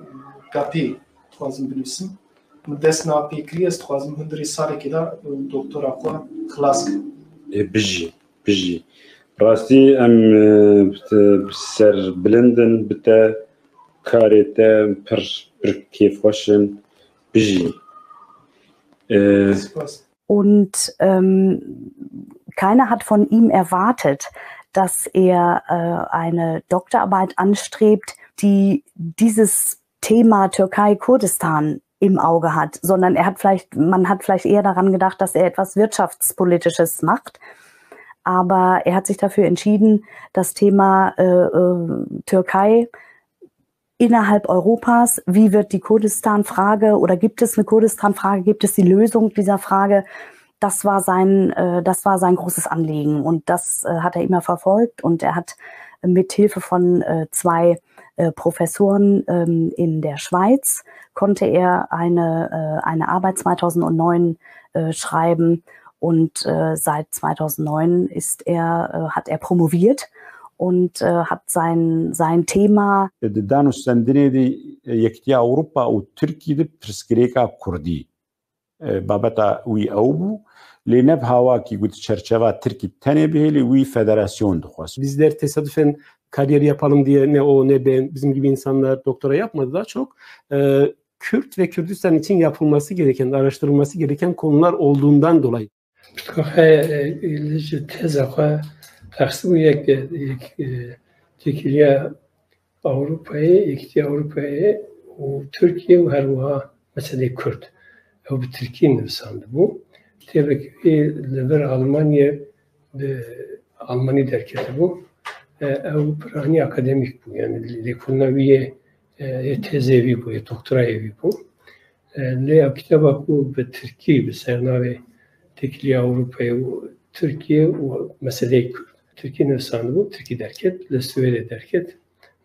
GAPê dixwazim binivîsim. Min dest niha pê kirî, ez dixwazim hundirê salekê de, e, doktora xwe xilas kim. E, bijî. Bijî. Rastî em, e, bi te, bi ser bilind in, bi te karê te pir, pir kêfxweş in. Bijî. E, Spas. Und ähm, keiner hat von ihm erwartet, dass er äh, eine Doktorarbeit anstrebt, die dieses Thema Türkei-Kurdistan im Auge hat, sondern er hat vielleicht, man hat vielleicht eher daran gedacht, dass er etwas Wirtschaftspolitisches macht. Aber er hat sich dafür entschieden, das Thema äh, äh, Türkei innerhalb Europas, wie wird die Kurdistan-Frage oder gibt es eine Kurdistan-Frage, gibt es die Lösung dieser Frage, das war sein, äh, das war sein großes Anliegen und das äh, hat er immer verfolgt und er hat mit Hilfe von äh, zwei äh, Professoren ähm, in der Schweiz konnte er eine, äh, eine Arbeit zweitausendneun äh, schreiben und äh, seit zweitausendneun ist er, äh, hat er promoviert und äh, hat sein, sein Thema. Di danûstendinê de Yekîtiya Ewropa û Tirkî de pirsgirêka Kurdî e, babeta wî ew bû. Lê ne bi hawakî ku di çerçeva Tirkî tenê bihêlî, wî federasyon dixwest. Bizler tesadüfen kariyer yapalım diye ne o ne ben, bizim gibi insanlar doktora yapmadı, daha çok e, Kürt ve Kürdistan için yapılması gereken, araştırılması gereken konular olduğundan dolayı. Pirtûka xwe, e, li ji teza xwe texsî bû yek, e, yek, e, têkiliya Ewropayê, Yekîtiya Ewropayê û Tirkiye û her wiha meselê Kurd. Ew bi tirkî nivisandibû. Kitêbekî wî li vir Almanyê bi almanî derketibû. E, ew piranî akademîk bû, yani lêkolîna wî yê, e, yê tezê wî bû, yê doktorayê wî bû. E, lê ev kitêba ku bi tirkî, bi sernavê Têkiliya Ewropayê û Tirkiye û meseleyê Kurd, tirkî nivisandibû, tirkî derket, li Swêdê derket,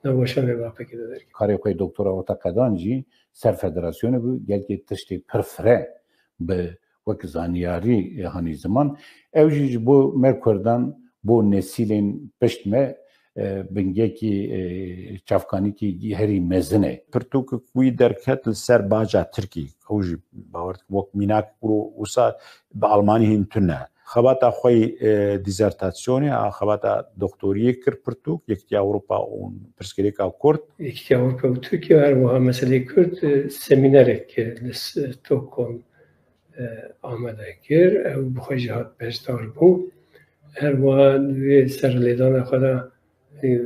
navweşanê rapekê de derket. Karê xwe yê doktora orta qedan jî ser federasyonê bû, gelkê tiştê pir fire bi wek zanyarî, e, hanî ziman. Ew jî ji bo me Kurdan, bo nesîlên pişt me, e, bingekî, e, çavkanîkî herî mezin e. Pirtûkek wî derket li ser baca Tirkî. Ew jî bawer dikim wek mînak ku wisa bi almanî hîn tune. Xebata xwe yê, e, dîzertasyonê, a xebata doktoriyê kir pirtûk, Yekîtiya Ewropa û pirsgirêka Kurd. Yekîtiya Ewropa û Tirkiye her wiha meseleyê Kurd, e, semînerek, e, li Stockholm, e, amade kir. Ew bi xwe jî hat beşdar bû. Her wiha di wê serlêdana xwe de, e,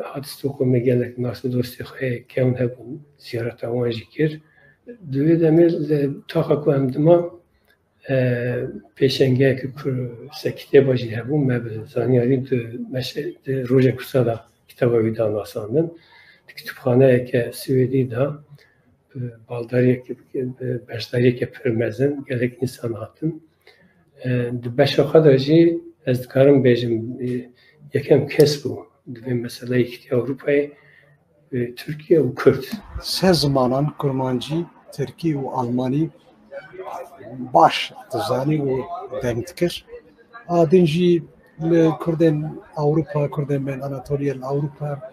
hat Stockholmê gelek nas û dostê xwe yê kevn hebûn, ziyareta wan jî kir. Di wê demê li taxa ku em dima, E, pêşengeyeke ku se kitêba jî hebû, me bi zanyarî di meşe-, di rojek wisa de kitêba wî da nasandin. Di kitûbxaneyeke Swêdî de bi baldariyeke, bi beşdariyeke pir mezin gelek însan hatin. E, di beşa xwe de jî ez dikarim bêjim, e, yekem kes bû di vê meseleyê Yekîtiya Ewropayê, e, Tirkiye û Kurd. Se zimanan kurmancî, tirkî û almanî baş dizanî û deng dikir. A din jî li Kurdên Ewropa, Kurdên bên Anatoliye li Ewropa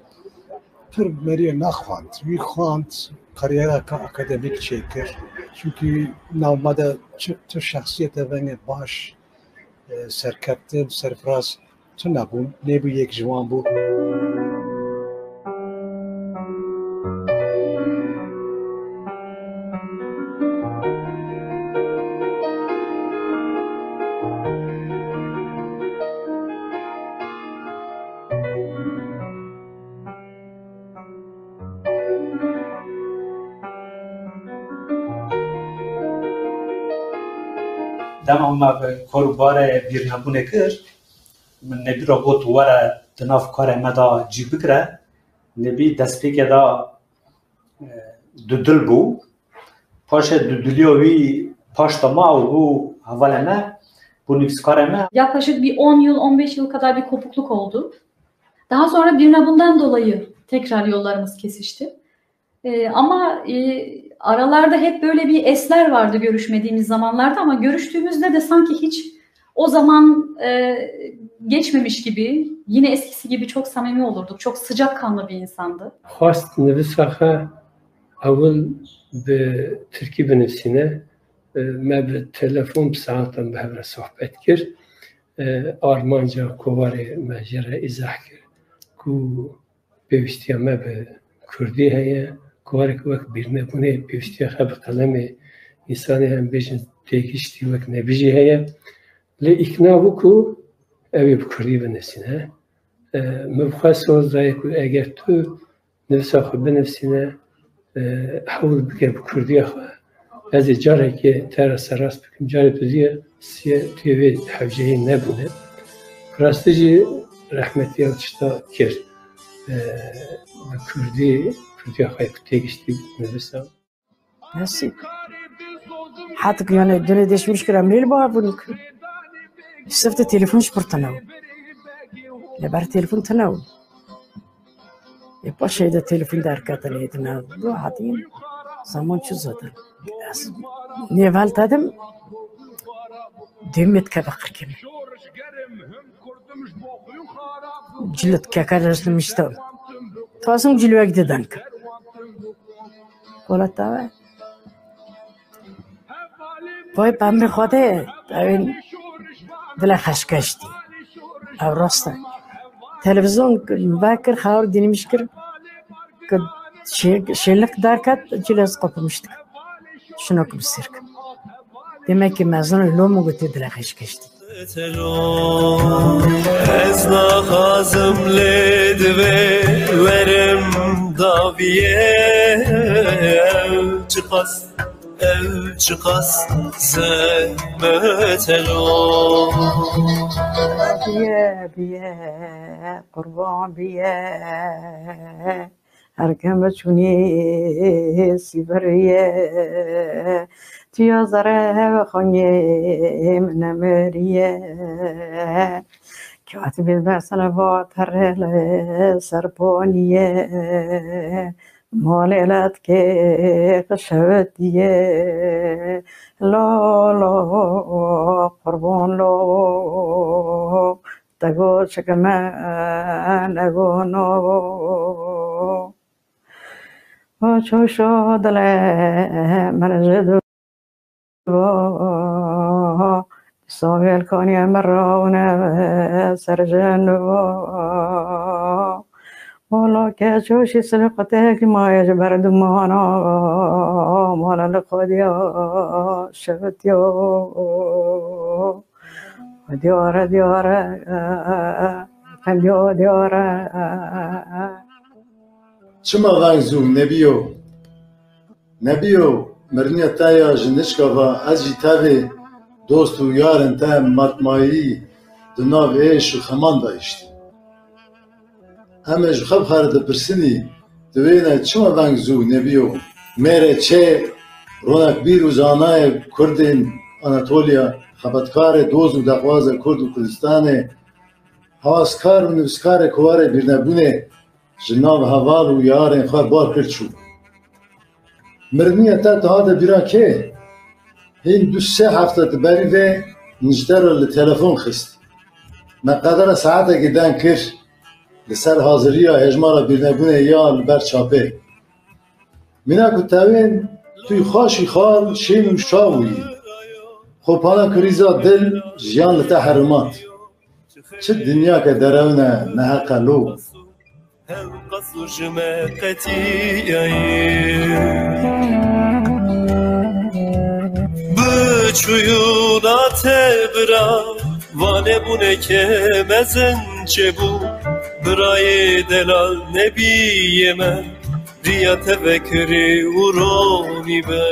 pir meriyê naxwand. Wî xwand, kariyereke akademîk çêkir. Çunkî nav me de çi, tu şexsiyete vengê baş, e, serkeftin, serfiraz tu nebûn, lê bû yek ji wan bû. Dema me bi kor û barê bîrnebûnê kir, min Nebî re got, "Were di nav karê me de cî bigire." Nebî destpêkê de, e, dudil bû. Paşê dudiliya wî paş de ma û bû hevalê me, bû nivîskarê me. Yaklaşık bir on yıl, on beş yıl kadar bir kopukluk oldu. Daha sonra Birna bundan dolayı tekrar yollarımız kesişti. Ee, ama, e, aralarda hep böyle bir esler vardı görüşmediğimiz zamanlarda, ama görüştüğümüzde de sanki hiç o zaman, e, geçmemiş gibi, yine eskisi gibi çok samimi olurduk. Çok sıcakkanlı bir insandı. Xwest nivîsa xwe ewil bi tirkî binivîsîne. E, me bi telefon bi saetan bi hev re sohbet kir. E, armanca kovarê me jê re îzah kir ku pêwîstiya me bi kurdî heye, kovarek wek bîrnebûnê pêwîstiya xwe bi qelemê însanê, em bêjin, têgiştî wek Nebî jî heye. Lê îkna bû ku ew ê bi kurdî binivîsîne. E, min bi xwe soz dayê ku eger tu nivîsa xwe binivîsîne, e, hewl bike bi kurdiya xwe. Ez ê carekê te re serrast bikim, carê pêdiyê siyê tu yê vê hewceyê nebûne. Rastî jî rehmetî ew tişta kir. E, bi kurdî, kurdiya xwe ku têgiştî nivîsa. Nasip. Hatık yani döne deşmiş kira mil ba bunu. Sifte telefon şi pir tane. Leber telefon tane. E, paşê de telefon derketine dina. Bu hatî zaman çi zaten. Ez nêvel tedim. Demê dikeve qirkê min. Cilit keke rejlimişte. Tasım cilvek diden ki. Kola tave. Vay pembe xwedê, evin dile xeşkeştî. Ev rast e. Televîzyon vekir, xewr dinîmiş kir. Ki şê-, şêlik derket, cilez qopmuştuk. Şuna ki bisir ki. Demek ki mezun lo mu gotî dile xeşkeştî. Ez naxwazim lê divê werim daviyê. Ew çiqas, ew çiqas zehmet e lo. Biye, biye, qurban biye. Her kim çûnî sîviriye, tiya zere ve xonyê min nemiriye. Katibê bersene va terê li serponiye, malê letkê xişewitiye. Lo, lo, qurban lo. Te got çike me negono. O çoşo dilê min ji dû bo. Sovyel koniye min rawne ser jin bo. Wala ke çoşî silqtek maye ji berdumana. Wala li xwediya şevitiya. Diyare, diyare, qeliyo diyare. Çima veng zû, Nebiyo? Nebiyo, miriniya te ya ji niçka va, ez jî tevê Dost û yarên te matmayî di nav êş û xeman de hiştin. Em ê ji xwe bi xwe re dipirsinî, di wê ne çima veng zû nebiyo? Mêrê çê, ronekbîr û zanayê Kurdên Anatoliya, xebatkarê doz û daxwazê Kurd û Kurdistanê, hewazkar û nivîskarê kovarê bîrnebûnê ji nav heval û yarên xwe bar kir çû. Miriniya te dihate bîra kê? Hîn du sê hefte di berî vê min ji te re li telefon xist. Me qedera saetekê deng kir li ser haziriya hejmara bîrnebûnê ya li ber çapê. Mîna ku tewên tu yî xaşî xal şên û şav û yî. Xopana krîza dil jiyan li te herimat. Çi dinyake derewne neheqe lo. Hewqas û ji me qetiyayî. Bi çûyûna te bira, vanebûneke mezin çêbû. Birayê delal nebiyê me, riya te vekirî û ronî be.